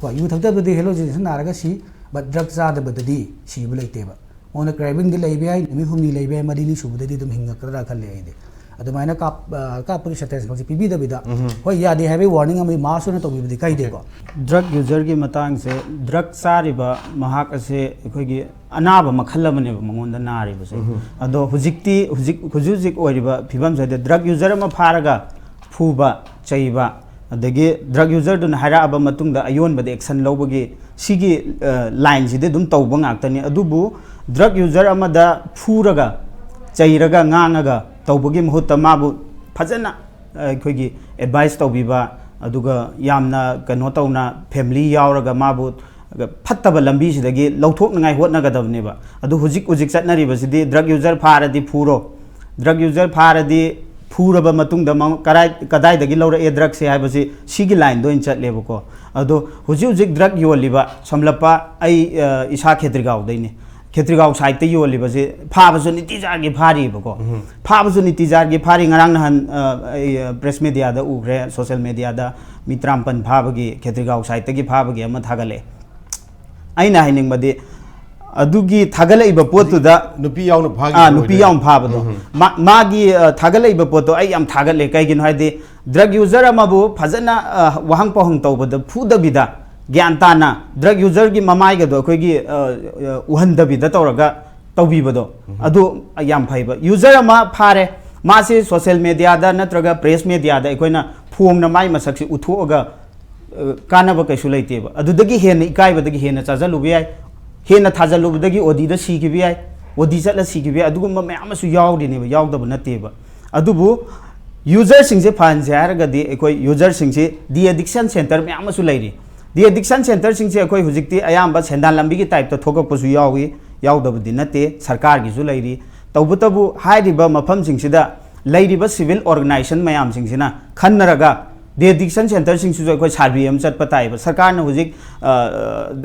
ꯀꯣ, ꯌꯨ ꯊꯛꯇꯕꯗꯗꯤ hallucination ꯅꯥꯔꯒ ꯁꯤ, but ꯗ꯭ꯔꯒ ꯆꯥꯗꯕꯗꯗꯤ ꯁꯤꯕ ꯂꯩꯇꯦꯕ꯫ ꯃꯉꯣꯟꯗ craving ꯗꯤ ꯂꯩꯕ ꯌꯥꯏ, ꯅꯨꯃꯤꯠ ꯍꯨꯝꯅꯤ ꯂꯩꯕ ꯌꯥꯏ, ꯃꯔꯤꯅꯤ ꯁꯨꯕꯗꯗꯤ ꯑꯗꯨꯝ ꯍꯤꯡꯉꯛꯀꯗ꯭ꯔꯥ ꯈꯜꯂꯦ ꯑꯩꯗꯤ꯫ ꯑꯗꯨꯃꯥꯏꯅ ꯀꯥꯞ-, ꯑ, ꯀꯥꯞꯄꯒꯤ sentence ꯐꯥꯎꯁꯦ ꯄꯤꯕꯤꯗꯕꯤꯗ, ꯍꯣꯏ, ꯌꯥꯗꯦ ꯍꯥꯏꯕꯒꯤ warning ꯑꯃꯗꯤ mass ꯑꯣꯏꯅ ꯇꯧꯕꯤꯕꯗꯤ ꯀꯥꯏꯗꯦꯀꯣ꯫ Drug user ꯒꯤ ꯃꯇꯥꯡꯁꯦ, ꯗ꯭ꯔꯒ ꯆꯥꯔꯤꯕ ꯃꯍꯥꯛ ꯑꯁꯦ ꯑꯩꯈꯣꯏꯒꯤ ꯑꯅꯥꯕ ꯃꯈꯜ ꯑꯃꯅꯦꯕ ꯃꯉꯣꯟꯗ ꯅꯥꯔꯤꯕꯁꯦ꯫ ꯑꯗꯣ ꯍꯧꯖꯤꯛꯇꯤ, ꯍꯧꯖꯤꯛ, ꯍꯧꯖꯤꯛ ꯍꯧꯖꯤꯛ ꯑꯣꯏꯔꯤꯕ ꯐꯤꯕꯝꯁꯤꯗ drug user ꯑꯃ ꯐꯥꯔꯒ ꯐꯨꯕ, ꯆꯩꯕ, ꯑꯗꯒꯤ drug user ꯗꯨꯅ ꯍꯥꯏꯔꯛꯑꯕ ꯃꯇꯨꯡꯗ ꯑꯌꯣꯟꯕꯗ action ꯂꯧꯕꯒꯤ ꯁꯤꯒꯤ, ꯑ, line ꯁꯤꯗꯤ ꯑꯗꯨꯝ ꯇꯧꯕ ꯉꯥꯛꯇꯅꯤ꯫ ꯑꯗꯨꯕꯨ drug user ꯑꯃꯗ ꯐꯨꯔꯒ, ꯆꯩꯔꯒ, ꯉꯥꯡꯉꯒ ꯇꯧꯕꯒꯤ ꯃꯍꯨꯠꯇ ꯃꯥꯕꯨ ꯐꯖꯅ, ꯑ, ꯑꯩꯈꯣꯏꯒꯤ advice ꯇꯧꯕꯤꯕ, ꯑꯗꯨꯒ ꯌꯥꯝꯅ ꯀꯩꯅꯣ ꯇꯧꯅ family ꯌꯥꯎꯔꯒ ꯃꯥꯕꯨ ꯐꯠꯇꯕ ꯂꯝꯕꯤꯁꯤꯗꯒꯤ ꯂꯧꯊꯣꯛꯅꯉꯥꯏ ꯍꯣꯠꯅꯒꯗꯕꯅꯦꯕ꯫ ꯑꯗꯨ ꯍꯧꯖꯤꯛ, ꯍꯧꯖꯤꯛ ꯆꯠꯅꯔꯤꯕꯁꯤꯗꯤ drug user ꯐꯥꯔꯗꯤ ꯐꯨꯔꯣ, drug user ꯐꯥꯔꯗꯤ ꯐꯨꯔꯕ ꯃꯇꯨꯡꯗ ꯃꯉ-, ꯀꯔꯥꯏ-, ꯀꯗꯥꯏꯗꯒꯤ ꯂꯧꯔꯛꯑꯦ ꯗ꯭ꯔꯒꯁꯦ ꯍꯥꯏꯕꯁꯤ ꯁꯤꯒꯤ ꯂꯥꯏꯟꯗ ꯑꯣꯏꯅ ꯆꯠꯂꯦꯕꯀꯣ꯫ ꯑꯗꯣ ꯍꯧꯖꯤꯛ ꯍꯧꯖꯤꯛ ꯗ꯭ꯔꯒ ꯌꯣꯜꯂꯤꯕ, ꯁꯝꯂꯞꯄ ꯑꯩ, ꯑ, ꯏꯁꯥ ꯈꯦꯇ꯭ꯔꯤꯒꯥꯎꯗꯩꯅꯤ, ꯈꯦꯇ꯭ꯔꯤꯒꯥꯎ ꯁꯥꯏꯠꯇ ꯌꯣꯜꯂꯤꯕꯁꯦ ꯐꯥꯕꯁꯨ ꯅꯤꯇꯤꯖꯥꯔꯒꯤ ꯐꯥꯔꯤꯕꯀꯣ꯫ ꯎꯝ꯫ ꯐꯥꯕꯁꯨ ꯅꯤꯇꯤꯖꯥꯔꯒꯤ ꯐꯥꯔꯤ꯫ ꯉꯔꯥꯡ ꯅꯍꯥꯟ, ꯑ, ꯑꯩ, ꯑ, ꯄ꯭ꯔꯦꯁ ꯃꯦꯗꯤꯌꯥꯗ ꯎꯈ꯭ꯔꯦ, ꯁꯣꯁꯦꯜ ꯃꯦꯗꯤꯌꯥꯗ ꯃꯤ ꯇꯔꯥꯃꯥꯄꯟ ꯐꯥꯕꯒꯤ, ꯈꯦꯇ꯭ꯔꯤꯒꯥꯎ ꯁꯥꯏꯠꯇꯒꯤ ꯐꯥꯕꯒꯤ ꯑꯃ ꯊꯥꯒꯠꯂꯛꯑꯦ꯫ ꯑꯩꯅ ꯍꯥꯏꯅꯤꯡꯕꯗꯤ, ꯑꯗꯨꯒꯤ ꯊꯥꯒꯠꯂꯛꯏꯕ ꯄꯣꯠꯇꯨꯗ, ꯅꯨꯄꯤ ꯌꯥꯎꯅ ꯐꯥꯈꯤꯕ ꯑꯥ, ꯅꯨꯄꯤ ꯑꯣꯏꯗꯣꯏꯅꯤ꯫ ꯌꯥꯎꯅ ꯐꯥꯕꯗꯣ꯫ ꯎꯝ꯫ ꯃꯥ-, ꯃꯥꯒꯤ, ꯑ, ꯊꯥꯒꯠꯂꯛꯏꯕ ꯄꯣꯠꯇꯣ ꯑꯩ ꯌꯥꯝ ꯊꯥꯒꯠꯂꯦ꯫ ꯀꯩꯒꯤꯅꯣ ꯍꯥꯏꯗꯤ, ꯗ꯭ꯔꯒ ꯌꯨꯖꯔ ꯑꯃꯕꯨ ꯐꯖꯅ, ꯑ, ꯋꯥꯍꯪ ꯄꯥꯎꯍꯪ ꯇꯧꯕꯗ ꯐꯨꯗꯕꯤꯗ, ꯒ꯭ꯌꯥꯟ ꯇꯥꯅ ꯗ꯭ꯔꯒ ꯌꯨꯖꯔꯒꯤ ꯃꯃꯥꯏꯒꯗꯣ ꯑꯩꯈꯣꯏꯒꯤ, ꯑ, ꯑ, ꯎꯍꯟꯗꯕꯤꯗ ꯇꯧꯔꯒ ꯇꯧꯕꯤꯕꯗꯣ, ꯎꯝ꯫ ꯑꯗꯨ ꯌꯥꯝ ꯐꯩꯕ꯫ ꯌꯨꯖꯔ ꯑꯃ ꯐꯥꯔꯦ, ꯃꯥꯁꯤ ꯁꯣꯁꯦꯜ ꯃꯦꯗꯤꯌꯥꯗ ꯅꯠꯇ꯭ꯔꯒ ꯄ꯭ꯔꯦꯁ ꯃꯦꯗꯤꯌꯥꯗ ꯑꯩꯈꯣꯏꯅ ꯐꯣꯡꯅ ꯃꯥꯏ ꯃꯁꯛꯁꯤ ꯎꯠꯊꯣꯛꯑꯒ, ꯑ, ꯀꯥꯟꯅꯕ ꯀꯩꯁꯨ ꯂꯩꯇꯦꯕ꯫ ꯑꯗꯨꯗꯒꯤ ꯍꯦꯟꯅ ꯏꯀꯥꯏꯕꯗꯒꯤ ꯍꯦꯟꯅ ꯆꯥꯖꯜꯂꯨꯕ ꯌꯥꯏ, ꯍꯦꯟꯅ ꯊꯥꯖꯜꯂꯨꯕꯗꯒꯤ ꯑꯣꯗꯤꯗ ꯁꯤꯈꯤꯕ ꯌꯥꯏ, ꯑꯣꯗꯤ ꯆꯠꯂ ꯁꯤꯈꯤꯕ ꯌꯥꯏ꯫ ꯑꯗꯨꯒꯨꯝꯕ ꯃꯌꯥꯝ ꯑꯃꯁꯨ ꯌꯥꯎꯔꯤꯅꯦꯕ, ꯌꯥꯎꯗꯕ ꯅꯠꯇꯦꯕ꯫ ꯑꯗꯨꯕꯨ ꯌꯨꯖꯔꯁꯤꯡꯁꯦ ꯐꯍꯟꯁꯦ ꯍꯥꯏꯔꯒꯗꯤ, ꯑꯩꯈꯣꯏ ꯌꯨꯖꯔꯁꯤꯡꯁꯤ ꯗꯤ ꯑꯦꯗꯤꯛꯁꯟ ꯁꯦꯟꯇꯔ ꯃꯌꯥꯝ ꯑꯃꯁꯨ ꯂꯩꯔꯤ꯫ ꯗꯤ ꯑꯦꯗꯤꯛꯁꯟ ꯁꯦꯟꯇꯔꯁꯤꯡꯁꯦ ꯑꯩꯈꯣꯏ ꯍꯧꯖꯤꯛꯇꯤ ꯑꯌꯥꯝꯕ ꯁꯦꯟꯗꯥꯟ ꯂꯝꯕꯤꯒꯤ ꯇꯥꯏꯞꯇ ꯊꯣꯛꯂꯛꯄꯁꯨ ꯌꯥꯎꯏ, ꯌꯥꯎꯗꯕꯗꯤ ꯅꯠꯇꯦ, ꯁꯔꯀꯥꯔꯒꯤꯁꯨ ꯂꯩꯔꯤ꯫ ꯇꯧꯕꯇꯕꯨ ꯍꯥꯏꯔꯤꯕ ꯃꯐꯝꯁꯤꯡꯁꯤꯗ ꯂꯩꯔꯤꯕ ꯁꯤꯚꯤꯜ ꯑꯣꯔꯒꯅꯥꯏꯖꯦꯁꯟ ꯃꯌꯥꯝꯁꯤꯡꯁꯤꯅ ꯈꯟꯅꯔꯒ, ꯗꯤ ꯑꯦꯗꯤꯛꯁꯟ ꯁꯦꯟꯇꯔꯁꯤꯡꯁꯤꯁꯨ ꯑꯩꯈꯣꯏ ꯁꯥꯔꯚꯦ ꯑꯃ ꯆꯠꯄ ꯇꯥꯏꯌꯦꯕ꯫ ꯁꯔꯀꯥꯔꯅ ꯍꯧꯖꯤꯛ, ꯑ,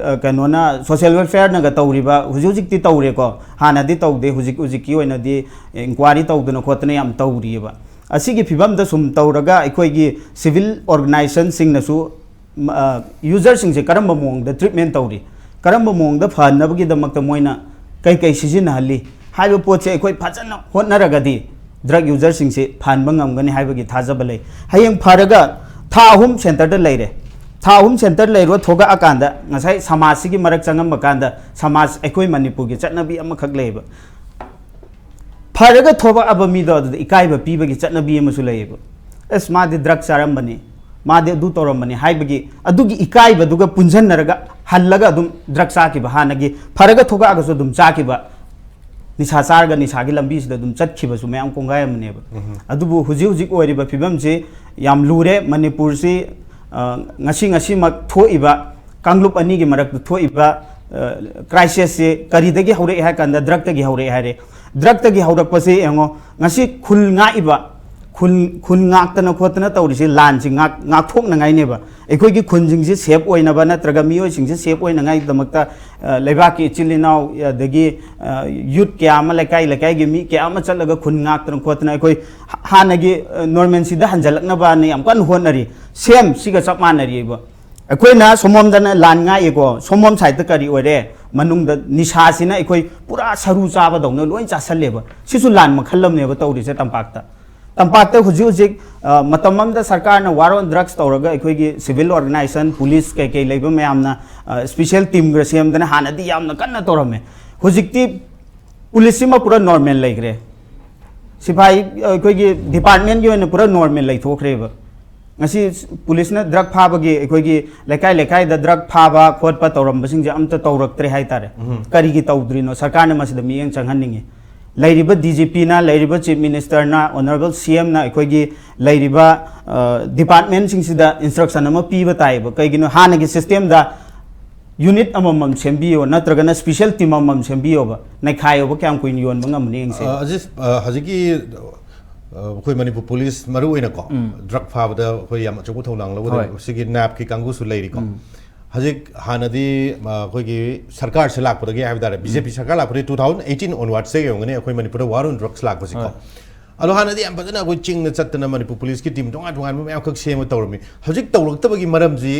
ꯑ, ꯀꯩꯅꯣꯅ, ꯁꯣꯁꯤꯌꯦꯜ ꯋꯦꯜꯐꯤꯌꯔꯅꯒ ꯇꯧꯔꯤꯕ, ꯍꯧꯖꯤꯛ ꯍꯧꯖꯤꯛꯇꯤ ꯇꯧꯔꯦꯀꯣ, ꯍꯥꯟꯅꯗꯤ ꯇꯧꯗꯦ, ꯍꯧꯖꯤꯛ ꯍꯧꯖꯤꯛꯀꯤ ꯑꯣꯏꯅꯗꯤ ꯏꯟꯀ꯭ꯋꯥꯏꯔꯤ ꯇꯧꯗꯅ ꯈꯣꯠꯇꯅ ꯌꯥꯝ ꯇꯧꯔꯤꯑꯕ꯫ ꯑꯁꯤꯒꯤ ꯐꯤꯕꯝꯗ ꯁꯨꯝ ꯇꯧꯔꯒ ꯑꯩꯈꯣꯏꯒꯤ ꯁꯤꯚꯤꯜ ꯑꯣꯔꯒꯅꯥꯏꯖꯦꯁꯟꯁꯤꯡꯅꯁꯨ, ꯃ-, ꯑ, ꯌꯨꯖꯔꯁꯤꯡꯁꯦ ꯀꯔꯝꯕ ꯃꯑꯣꯡꯗ ꯇ꯭ꯔꯤꯠꯃꯦꯟ ꯇꯧꯔꯤ, ꯀꯔꯝꯕ ꯃꯑꯣꯡꯗ ꯐꯍꯟꯅꯕꯒꯤꯗꯃꯛꯇ ꯃꯣꯏꯅ ꯀꯩ ꯀꯩ ꯁꯤꯖꯤꯟꯅꯍꯜꯂꯤ ꯍꯥꯏꯕ ꯄꯣꯠꯁꯦ ꯑꯩꯈꯣꯏ ꯐꯖꯅ ꯍꯣꯠꯅꯔꯒꯗꯤ ꯗ꯭ꯔꯒ ꯌꯨꯖꯔꯁꯤꯡꯁꯤ ꯐꯍꯟꯕ ꯉꯝꯒꯅꯤ ꯍꯥꯏꯕꯒꯤ ꯊꯥꯖꯕ ꯂꯩ꯫ ꯍꯌꯦꯡ ꯐꯔꯒ ꯊꯥ ꯑꯍꯨꯝ ꯁꯦꯟꯇꯔꯗ ꯂꯩꯔꯦ, ꯊꯥ ꯑꯍꯨꯝ ꯁꯦꯟꯇꯔ ꯂꯩꯔꯨ ꯊꯣꯛꯂꯛꯑꯀꯥꯟꯗ ꯉꯁꯥꯏ ꯁꯃꯥꯖꯁꯤꯒꯤ ꯃꯔꯛ ꯆꯪꯉꯝꯕ ꯀꯥꯟꯗ, ꯁꯃꯥꯖ, ꯑꯩꯈꯣꯏ ꯃꯅꯤꯄꯨꯔꯒꯤ ꯆꯠꯅꯕꯤ ꯑꯃꯈꯛ ꯂꯩꯌꯦꯕ, ꯐꯔꯒ ꯊꯣꯛꯂꯛꯑꯕ ꯃꯤꯗꯣ ꯑꯗꯨꯗ ꯏꯀꯥꯏꯕ ꯄꯤꯕꯒꯤ ꯆꯠꯅꯕꯤ ꯑꯃꯁꯨ ꯂꯩꯌꯦꯕ꯫ ꯑꯁ, ꯃꯥꯗꯤ ꯗ꯭ꯔꯒ ꯆꯥꯔꯝꯕꯅꯤ, ꯃꯥꯗꯤ ꯑꯗꯨ ꯇꯧꯔꯝꯕꯅꯤ ꯍꯥꯏꯕꯒꯤ ꯑꯗꯨꯒꯤ ꯏꯀꯥꯏꯕꯗꯨꯒ ꯄꯨꯟꯁꯤꯟꯅꯔꯒ ꯍꯜꯂꯒ ꯑꯗꯨꯝ ꯗ꯭ꯔꯒ ꯆꯥꯈꯤꯕ, ꯍꯥꯟꯅꯒꯤ ꯐꯔꯒ ꯊꯣꯛꯂꯛꯑꯒꯁꯨ ꯑꯗꯨꯝ ꯆꯥꯈꯤꯕ, ꯅꯤꯁꯥ ꯆꯥꯔꯒ ꯅꯤꯁꯥꯒꯤ ꯂꯝꯕꯤꯁꯤꯗ ꯑꯗꯨꯝ ꯆꯠꯈꯤꯕꯁꯨ ꯃꯌꯥꯝ ꯀꯣꯡꯒꯥꯏ ꯑꯃꯅꯦꯕ꯫ ꯎꯝ꯫ ꯑꯗꯨꯕꯨ ꯍꯧꯖꯤꯛ ꯍꯧꯖꯤꯛ ꯑꯣꯏꯔꯤꯕ ꯐꯤꯕꯝꯁꯤ ꯌꯥꯝ ꯂꯨꯔꯦ꯫ ꯃꯅꯤꯄꯨꯔꯁꯤ, ꯑ, ꯉꯁꯤ ꯉꯁꯤꯃꯛ ꯊꯣꯛꯏꯕ ꯀꯥꯡꯂꯨꯞ ꯑꯅꯤꯒꯤ ꯃꯔꯛꯇ ꯊꯣꯛꯏꯕ, ꯑ, ꯀ꯭ꯔꯥꯏꯁꯤꯁꯁꯤ ꯀꯔꯤꯗꯒꯤ ꯍꯧꯔꯛꯑꯦ ꯍꯥꯏ ꯀꯥꯟꯗ ꯗ꯭ꯔꯒꯇꯒꯤ ꯍꯧꯔꯛꯑꯦ ꯍꯥꯏꯔꯦ꯫ ꯗ꯭ꯔꯒꯇꯒꯤ ꯍꯧꯔꯛꯄꯁꯤ ꯌꯦꯡꯉꯣ, ꯉꯁꯤ ꯈꯨꯜ ꯉꯥꯛꯏꯕ, ꯈꯨꯟ ꯈꯨꯟ ꯉꯥꯛꯇꯅ ꯈꯣꯠꯇꯅ ꯇꯧꯔꯤꯁꯦ ꯂꯥꯟꯁꯤ ꯉꯥꯛ ꯉꯥꯛꯊꯣꯛꯅꯉꯥꯏꯅꯦꯕ꯫ ꯑꯩꯈꯣꯏꯒꯤ ꯈꯨꯟꯁꯤꯡꯁꯤ ꯁꯦꯞ ꯑꯣꯏꯅꯕ ꯅꯠꯇ꯭ꯔꯒ ꯃꯤꯑꯣꯏꯁꯤꯡꯁꯤ ꯁꯦꯞ ꯑꯣꯏꯅꯉꯥꯏꯒꯤꯗꯃꯛꯇ, ꯑ, ꯂꯩꯕꯥꯛꯀꯤ ꯏꯆꯤꯜ ꯏꯅꯥꯎ, ꯑꯗꯒꯤ, ꯑ, ꯌꯨꯠ ꯀꯌꯥ ꯑꯃ, ꯂꯩꯀꯥꯏ ꯂꯩꯀꯥꯏꯒꯤ ꯃꯤ ꯀꯌꯥ ꯑꯃ ꯆꯠꯂꯒ ꯈꯨꯟ ꯉꯥꯛꯇꯅ ꯈꯣꯠꯇꯅ ꯑꯩꯈꯣꯏ ꯍ- ꯍꯥꯟꯅꯒꯤ, ꯑ, ꯅꯣꯔꯃꯦꯜꯁꯤꯗ ꯍꯟꯖꯜꯂꯛꯅꯕꯅ ꯌꯥꯝ ꯀꯟꯅ ꯍꯣꯠꯅꯔꯤ꯫ ꯁꯦꯝ ꯁꯤꯒ ꯆꯞ ꯃꯥꯟꯅꯔꯤꯕ꯫ ꯑꯩꯈꯣꯏꯅ ꯁꯣꯝꯂꯣꯝꯗꯅ ꯂꯥꯟ ꯉꯥꯛꯏꯀꯣ, ꯁꯣꯝꯂꯣꯝ ꯁꯥꯏꯠꯇ ꯀꯔꯤ ꯑꯣꯏꯔꯦ? ꯃꯅꯨꯡꯗ ꯅꯤꯁꯥꯁꯤꯅ ꯑꯩꯈꯣꯏ ꯄꯨꯔꯥ ꯁꯔꯨ ꯆꯥꯕꯗꯧꯅ ꯂꯣꯏ ꯆꯥꯁꯜꯂꯦꯕ꯫ ꯁꯤꯁꯨ ꯂꯥꯟ ꯃꯈꯜ ꯑꯃꯅꯦꯕ ꯇꯧꯔꯤꯁꯦ ꯇꯝꯄꯥꯛꯇ꯫ ꯇꯝꯄꯥꯛꯇ ꯍꯧꯖꯤꯛ ꯍꯧꯖꯤꯛ, ꯑ, ꯃꯇꯝ ꯑꯃꯗ ꯁꯔꯀꯥꯔꯅ war on drugs ꯇꯧꯔꯒ ꯑꯩꯈꯣꯏꯒꯤ civil organization, police ꯀꯩꯀꯩ ꯂꯩꯕ ꯃꯌꯥꯝꯅ, ꯑ, special teamꯒ ꯁꯦꯝꯗꯅ ꯍꯥꯟꯅꯗꯤ ꯌꯥꯝꯅ ꯀꯟꯅ ꯇꯧꯔꯝꯃꯦ꯫ ꯍꯧꯖꯤꯛꯇꯤ ꯄꯨꯂꯤꯁꯁꯤꯃ ꯄꯨꯔꯥ ꯅꯣꯔꯃꯦꯜ ꯂꯩꯈ꯭ꯔꯦ꯫ ꯁꯤꯐꯥꯏ, ꯑꯩꯈꯣꯏꯒꯤ ꯗꯤꯄꯥꯔꯠꯃꯦꯟꯒꯤ ꯑꯣꯏꯅ ꯄꯨꯔꯥ ꯅꯣꯔꯃꯦꯜ ꯂꯩꯊꯣꯛꯈ꯭ꯔꯦꯕ꯫ ꯉꯁꯤ ꯄꯨꯂꯤꯁꯅ ꯗ꯭ꯔꯒ ꯐꯥꯕꯒꯤ ꯑꯩꯈꯣꯏꯒꯤ ꯂꯩꯀꯥꯏ ꯂꯩꯀꯥꯏꯗ ꯗ꯭ꯔꯒ ꯐꯥꯕ ꯈꯣꯠꯄ ꯇꯧꯔꯝꯕꯁꯤꯡꯁꯦ ꯑꯝꯇ ꯇꯧꯔꯛꯇ꯭ꯔꯦ ꯍꯥꯏꯇꯥꯔꯦ꯫ ꯎꯝ꯫ ꯀꯔꯤꯒꯤ ꯇꯧꯗ꯭ꯔꯤꯅꯣ? ꯁꯔꯀꯥꯔꯅ ꯃꯁꯤꯗ ꯃꯤꯠꯌꯦꯡ ꯆꯪꯍꯟꯅꯤꯡꯉꯤ꯫ ꯂꯩꯔꯤꯕ D G Pꯅ, ꯂꯩꯔꯤꯕ Chief Ministerꯅ, Honourable C Mꯅ ꯑꯩꯈꯣꯏꯒꯤ ꯂꯩꯔꯤꯕ, ꯑ, ꯗꯤꯄꯥꯔꯠꯃꯦꯟꯁꯤꯡꯁꯤꯗ instruction ꯑꯃ ꯄꯤꯕ ꯇꯥꯏꯌꯦꯕ꯫ ꯀꯩꯒꯤꯅꯣ? ꯍꯥꯟꯅꯒꯤ systemꯗ unit ꯑꯃꯃꯝ ꯁꯦꯝꯕꯤꯌꯣ, ꯅꯠꯇ꯭ꯔꯒꯅ special team ꯑꯃꯃꯝ ꯁꯦꯝꯕꯤꯌꯣꯕ꯫ ꯅꯩꯈꯥꯏꯌꯣꯕ, ꯀꯌꯥꯝ ꯀꯨꯏꯅ ꯌꯣꯟꯕ ꯉꯝꯃꯅꯤ ꯌꯦꯡꯁꯦ꯫ ꯑ, ꯑꯖꯤꯁ, ꯑ, ꯍꯧꯖꯤꯛꯀꯤ, ꯑ, ꯑꯩꯈꯣꯏ ꯃꯅꯤꯄꯨꯔ ꯄꯨꯂꯤꯁ ꯃꯔꯨ ꯑꯣꯏꯅꯀꯣ, ꯎꯝ꯫ ꯗ꯭ꯔꯒ ꯐꯥꯕꯗ ꯑꯩꯈꯣꯏ ꯌꯥꯝ ꯑꯆꯧꯕ ꯊꯧꯗꯥꯡ ꯂꯧꯒꯗꯕ ꯍꯣꯏ꯫ ꯁꯤꯒꯤ ꯅꯦꯞꯀꯤ ꯀꯥꯡꯕꯨꯁꯨ ꯂꯩꯔꯤꯀꯣ꯫ ꯎꯝ꯫ ꯍꯧꯖꯤꯛ ꯍꯥꯟꯅꯗꯤ, ꯑ, ꯑꯩꯈꯣꯏꯒꯤ ꯁꯔꯀꯥꯔꯁꯦ ꯂꯥꯛꯄꯗꯒꯤ ꯍꯥꯏꯕ ꯇꯥꯔꯦ, ꯎꯝ꯫ B J P ꯁꯔꯀꯥꯔ ꯂꯥꯛꯄꯗꯒꯤ two thousand eighteen onwardsꯇꯒꯤ ꯑꯣꯏꯔꯝꯒꯅꯤ ꯑꯩꯈꯣꯏ ꯃꯅꯤꯄꯨꯔꯗ war on drugs ꯂꯥꯛꯄꯁꯤꯀꯣ꯫ ꯍꯣꯏ꯫ ꯑꯗꯣ ꯍꯥꯟꯅꯗꯤ ꯌꯥꯝ ꯐꯖꯅ ꯑꯩꯈꯣꯏ ꯆꯤꯡꯗ ꯆꯠꯇꯅ ꯃꯅꯤꯄꯨꯔ ꯄꯨꯂꯤꯁꯀꯤ team ꯇꯣꯉꯥꯟ ꯇꯣꯉꯥꯟꯕ ꯃꯌꯥꯝꯈꯛ ꯁꯦꯝꯃ ꯇꯧꯔꯝꯃꯤ꯫ ꯍꯧꯖꯤꯛ ꯇꯧꯔꯛꯇꯕꯒꯤ ꯃꯔꯝꯁꯤ,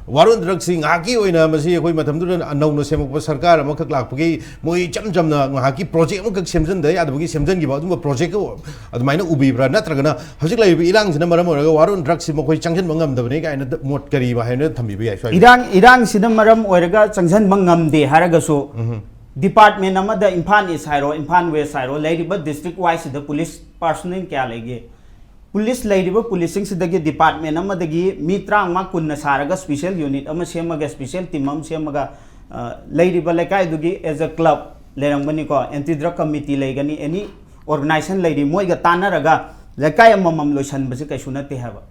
war on drugsꯁꯤ ꯉꯥꯏꯍꯥꯛꯀꯤ ꯑꯣꯏꯅ ꯃꯁꯤ ꯑꯩꯈꯣꯏ ꯃꯇꯝꯗꯨꯗ ꯅꯧꯅ ꯁꯦꯝꯃꯛꯄ ꯁꯔꯀꯥꯔ ꯑꯃꯈꯛ ꯂꯥꯛꯄꯒꯤ ꯃꯣꯏ ꯏꯆꯝ ꯆꯝꯅ ꯉꯥꯏꯍꯥꯛꯀꯤ project ꯑꯃꯈꯛ ꯁꯦꯝꯖꯤꯟꯗ ꯌꯥꯗꯕꯒꯤ ꯁꯦꯝꯖꯤꯟꯈꯤꯕ ꯑꯗꯨꯝꯕ project ꯑꯗꯨꯃꯥꯏꯅ ꯎꯕꯤꯕ꯭ꯔꯥ? ꯅꯠꯇ꯭ꯔꯒꯅ ꯍꯧꯖꯤꯛ ꯂꯩꯔꯤꯕ ꯏꯔꯥꯡꯁꯤꯅ ꯃꯔꯝ ꯑꯣꯏꯔꯒ war on drugsꯁꯤ ꯃꯈꯣꯏ ꯆꯪꯁꯤꯟꯕ ꯉꯝꯗꯕꯅꯤ ꯀꯥꯏꯅ ꯃꯣꯠ ꯀꯔꯤ ꯍꯥꯏꯅ ꯊꯝꯕꯤꯕ ꯌꯥꯏ ꯁ꯭ꯋꯥꯏꯗ? ꯏꯔꯥꯡ, ꯏꯔꯥꯡꯁꯤꯅ ꯃꯔꯝ ꯑꯣꯏꯔꯒ ꯆꯪꯁꯤꯟꯕ ꯉꯝꯗꯦ ꯍꯥꯏꯔꯒꯁꯨ, ꯎꯝ꯫ Department ꯑꯃꯗ ꯏꯝꯐꯥꯜ East ꯍꯥꯏꯔꯣ, ꯏꯝꯐꯥꯜ West ꯍꯥꯏꯔꯣ, ꯂꯩꯔꯤꯕ district wiseꯁꯤꯗ ꯄꯨꯂꯤꯁ personnel ꯀꯌꯥ ꯂꯩꯒꯦ? ꯄꯨꯂꯤꯁ, ꯂꯩꯔꯤꯕ ꯄꯨꯂꯤꯁꯁꯤꯡꯁꯤꯗꯒꯤ department ꯑꯃꯗꯒꯤ ꯃꯤ ꯇꯔꯥꯃꯉꯥ ꯀꯨꯟꯅ ꯁꯥꯔꯒ special unit ꯑꯃ ꯁꯦꯝꯃꯒ, special team ꯑꯃ ꯁꯦꯝꯃꯒ, ꯑ, ꯂꯩꯔꯤꯕ ꯂꯩꯀꯥꯏꯗꯨꯒꯤ as a club ꯂꯩꯔꯝꯒꯅꯤꯀꯣ, anti drug committee ꯂꯩꯒꯅꯤ, any organization ꯂꯩꯔꯤ, ꯃꯣꯏꯒ ꯇꯥꯟꯅꯔꯒ ꯂꯩꯀꯥꯏ ꯑꯃꯃꯝ ꯂꯣꯏꯁꯟꯕꯁꯦ ꯀꯩꯁꯨ ꯅꯠꯇꯦ ꯍꯥꯏꯕ꯫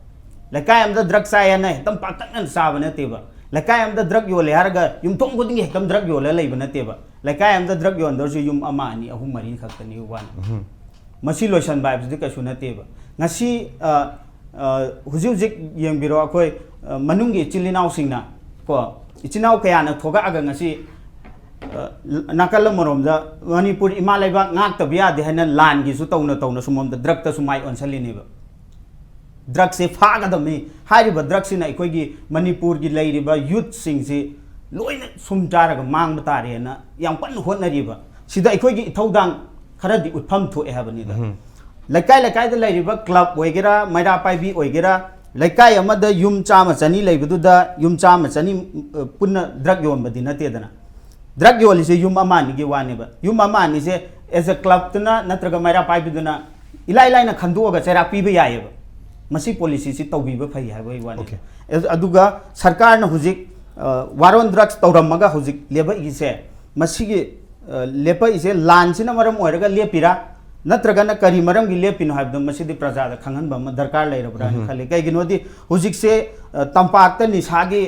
ꯂꯩꯀꯥꯏ ꯑꯃꯗ ꯗ꯭ꯔꯒ ꯆꯥꯏ ꯍꯥꯏꯅ ꯍꯦꯛꯇ ꯄꯥꯛꯇꯛꯅꯅ ꯆꯥꯕ ꯅꯠꯇꯦꯕ꯫ ꯂꯩꯀꯥꯏ ꯑꯃꯗ ꯗ꯭ꯔꯒ ꯌꯣꯜꯂꯦ ꯍꯥꯏꯔꯒ ꯌꯨꯝꯊꯣꯡ ꯈꯨꯗꯤꯡꯒꯤ ꯍꯦꯛꯇ ꯗ꯭ꯔꯒ ꯌꯣꯜꯂ ꯂꯩꯕ ꯅꯠꯇꯦꯕ꯫ ꯂꯩꯀꯥꯏ ꯑꯃꯗ ꯗ꯭ꯔꯒ ꯌꯣꯟꯗꯧꯔꯁꯨ ꯌꯨꯝ ꯑꯃ, ꯑꯅꯤ, ꯑꯍꯨꯝ, ꯃꯔꯤ ꯈꯛꯇꯅꯤ ꯋꯥꯅꯤ꯫ ꯎꯝ꯫ ꯃꯁꯤ ꯂꯣꯏꯁꯟꯕ ꯍꯥꯏꯕꯁꯤꯗꯤ ꯀꯩꯁꯨ ꯅꯠꯇꯦꯕ꯫ ꯉꯁꯤ ꯑ, ꯑ, ꯍꯧꯖꯤꯛ ꯍꯧꯖꯤꯛ ꯌꯦꯡꯕꯤꯔꯣ, ꯑꯩꯈꯣꯏ ꯑ, ꯃꯅꯨꯡꯒꯤ ꯏꯆꯤꯜ ꯏꯅꯥꯎꯁꯤꯡꯅ ꯀꯣ, ꯏꯆꯤꯜ ꯏꯅꯥꯎ ꯀꯌꯥꯅ ꯊꯣꯛꯂꯛꯑꯒ ꯉꯁꯤ ꯑ, ꯅꯥꯀꯜ ꯑꯃꯔꯣꯝꯗ ꯃꯅꯤꯄꯨꯔ ꯏꯃꯥ ꯂꯩꯕꯥꯛ ꯉꯥꯛꯇꯕ ꯌꯥꯗꯦ ꯍꯥꯏꯅ ꯂꯥꯟꯒꯤꯁꯨ ꯇꯧꯅ ꯇꯧꯅ ꯁꯣꯝꯂꯣꯝꯗ ꯗ꯭ꯔꯛꯇꯁꯨ ꯃꯥꯏ ꯑꯣꯟꯁꯤꯜꯂꯤꯅꯦꯕ꯫ ꯗ꯭ꯔꯛꯁꯦ ꯐꯥꯒꯗꯕꯅꯤ꯫ ꯍꯥꯏꯔꯤꯕ ꯗ꯭ꯔꯛꯁꯤꯅ ꯑꯩꯈꯣꯏꯒꯤ ꯃꯅꯤꯄꯨꯔꯒꯤ ꯂꯩꯔꯤꯕ ꯌꯨꯠꯁꯤꯡꯁꯤ ꯂꯣꯏꯅ ꯁꯨꯝ ꯆꯥꯔꯒ ꯃꯥꯡꯕ ꯇꯥꯔꯦꯅ ꯌꯥꯝ ꯀꯟꯅ ꯍꯣꯠꯅꯔꯤꯕ꯫ ꯁꯤꯗ ꯑꯩꯈꯣꯏꯒꯤ ꯏꯊꯧꯗꯥꯡ ꯈꯔꯗꯤ ꯎꯠꯐꯝ ꯊꯣꯛꯑꯦ ꯍꯥꯏꯕꯅꯤꯗ꯫ ꯂꯩꯀꯥꯏ ꯂꯩꯀꯥꯏꯗ ꯂꯩꯔꯤꯕ ꯀ꯭ꯂꯕ ꯑꯣꯏꯒꯦꯔꯥ, ꯃꯩꯔꯥ ꯄꯥꯏꯕꯤ ꯑꯣꯏꯒꯦꯔꯥ, ꯂꯩꯀꯥꯏ ꯑꯃꯗ ꯌꯨꯝ ꯆꯥꯝꯃ ꯆꯅꯤ ꯂꯩꯕꯗꯨꯗ ꯌꯨꯝ ꯆꯥꯝꯃ ꯆꯅꯤ, ꯑ, ꯄꯨꯟꯅ ꯗ꯭ꯔꯛ ꯌꯣꯟꯕꯗꯤ ꯅꯠꯇꯦꯗꯅ꯫ ꯗ꯭ꯔꯛ ꯌꯣꯜꯂꯤꯁꯦ ꯌꯨꯝ ꯑꯃ ꯑꯅꯤꯒꯤ ꯋꯥꯅꯦꯕ꯫ ꯌꯨꯝ ꯑꯃ ꯑꯅꯤꯁꯦ as a clubꯇꯨꯅ ꯅꯠꯇ꯭ꯔꯒ ꯃꯩꯔꯥ ꯄꯥꯏꯕꯤꯗꯨꯅ ꯏꯂꯥꯏ ꯂꯥꯏꯅ ꯈꯟꯗꯣꯛꯑꯒ ꯆꯩꯔꯥꯛ ꯄꯤꯕ ꯌꯥꯏꯑꯕ꯫ ꯃꯁꯤ ꯄꯣꯂꯤꯁꯤꯁꯤ ꯇꯧꯕꯤꯕ ꯐꯩ ꯍꯥꯏꯕꯒꯤ ꯋꯥꯅꯤ꯫ Okay. ꯑꯗꯨꯒ ꯁꯔꯀꯥꯔꯅ ꯍꯧꯖꯤꯛ, ꯑ, war on drugs ꯇꯧꯔꯝꯃꯒ ꯍꯧꯖꯤꯛ ꯂꯦꯞꯄꯛꯏꯁꯦ, ꯃꯁꯤꯒꯤ, ꯑ, ꯂꯦꯞꯄꯛꯏꯁꯦ ꯂꯥꯟꯁꯤꯅ ꯃꯔꯝ ꯑꯣꯏꯔꯒ ꯂꯦꯞꯄꯤꯔꯥ, ꯅꯠꯇ꯭ꯔꯒꯅ ꯀꯔꯤ ꯃꯔꯝꯒꯤ ꯂꯦꯞꯄꯤꯅꯣ ꯍꯥꯏꯕꯗꯣ ꯃꯁꯤꯗꯤ ꯄ꯭ꯔꯖꯥꯗ ꯈꯪꯍꯟꯕ ꯑꯃ ꯗꯔꯀꯥꯔ ꯂꯩꯔꯕ꯭ꯔꯥ ꯍꯥꯏꯅ ꯈꯜꯂꯤ꯫ ꯀꯩꯒꯤꯅꯣꯗꯤ ꯍꯧꯖꯤꯛꯁꯦ, ꯑ, ꯇꯝꯄꯥꯛꯇ ꯅꯤꯁꯥꯒꯤ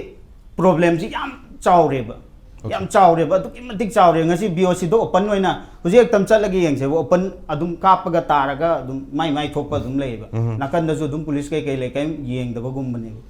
problemꯁꯤ ꯌꯥꯝ ꯆꯥꯎꯔꯦꯕ꯫ Okay. ꯌꯥꯝ ꯆꯥꯎꯔꯦꯕ, ꯑꯗꯨꯛꯀꯤ ꯃꯇꯤꯛ ꯆꯥꯎꯔꯦ꯫ ꯉꯁꯤ BOCꯗ open ꯑꯣꯏꯅ ꯍꯧꯖꯤꯛ ꯍꯦꯛꯇ ꯆꯠꯂꯒ ꯌꯦꯡꯁꯦꯕ, open ꯑꯗꯨꯝ ꯀꯥꯞꯄꯒ ꯇꯥꯔꯒ ꯑꯗꯨꯝ ꯃꯥꯏ ꯃꯥꯏ ꯊꯣꯛꯄ ꯑꯗꯨꯝ ꯂꯩꯌꯦꯕ꯫ ꯅꯥꯀꯟꯗꯁꯨ ꯑꯗꯨꯝ ꯄꯨꯂꯤꯁ ꯀꯩꯀꯩ ꯂꯩ, ꯀꯔꯤꯝ ꯌꯦꯡꯗꯕꯒꯨꯝꯕꯅꯦꯕ꯫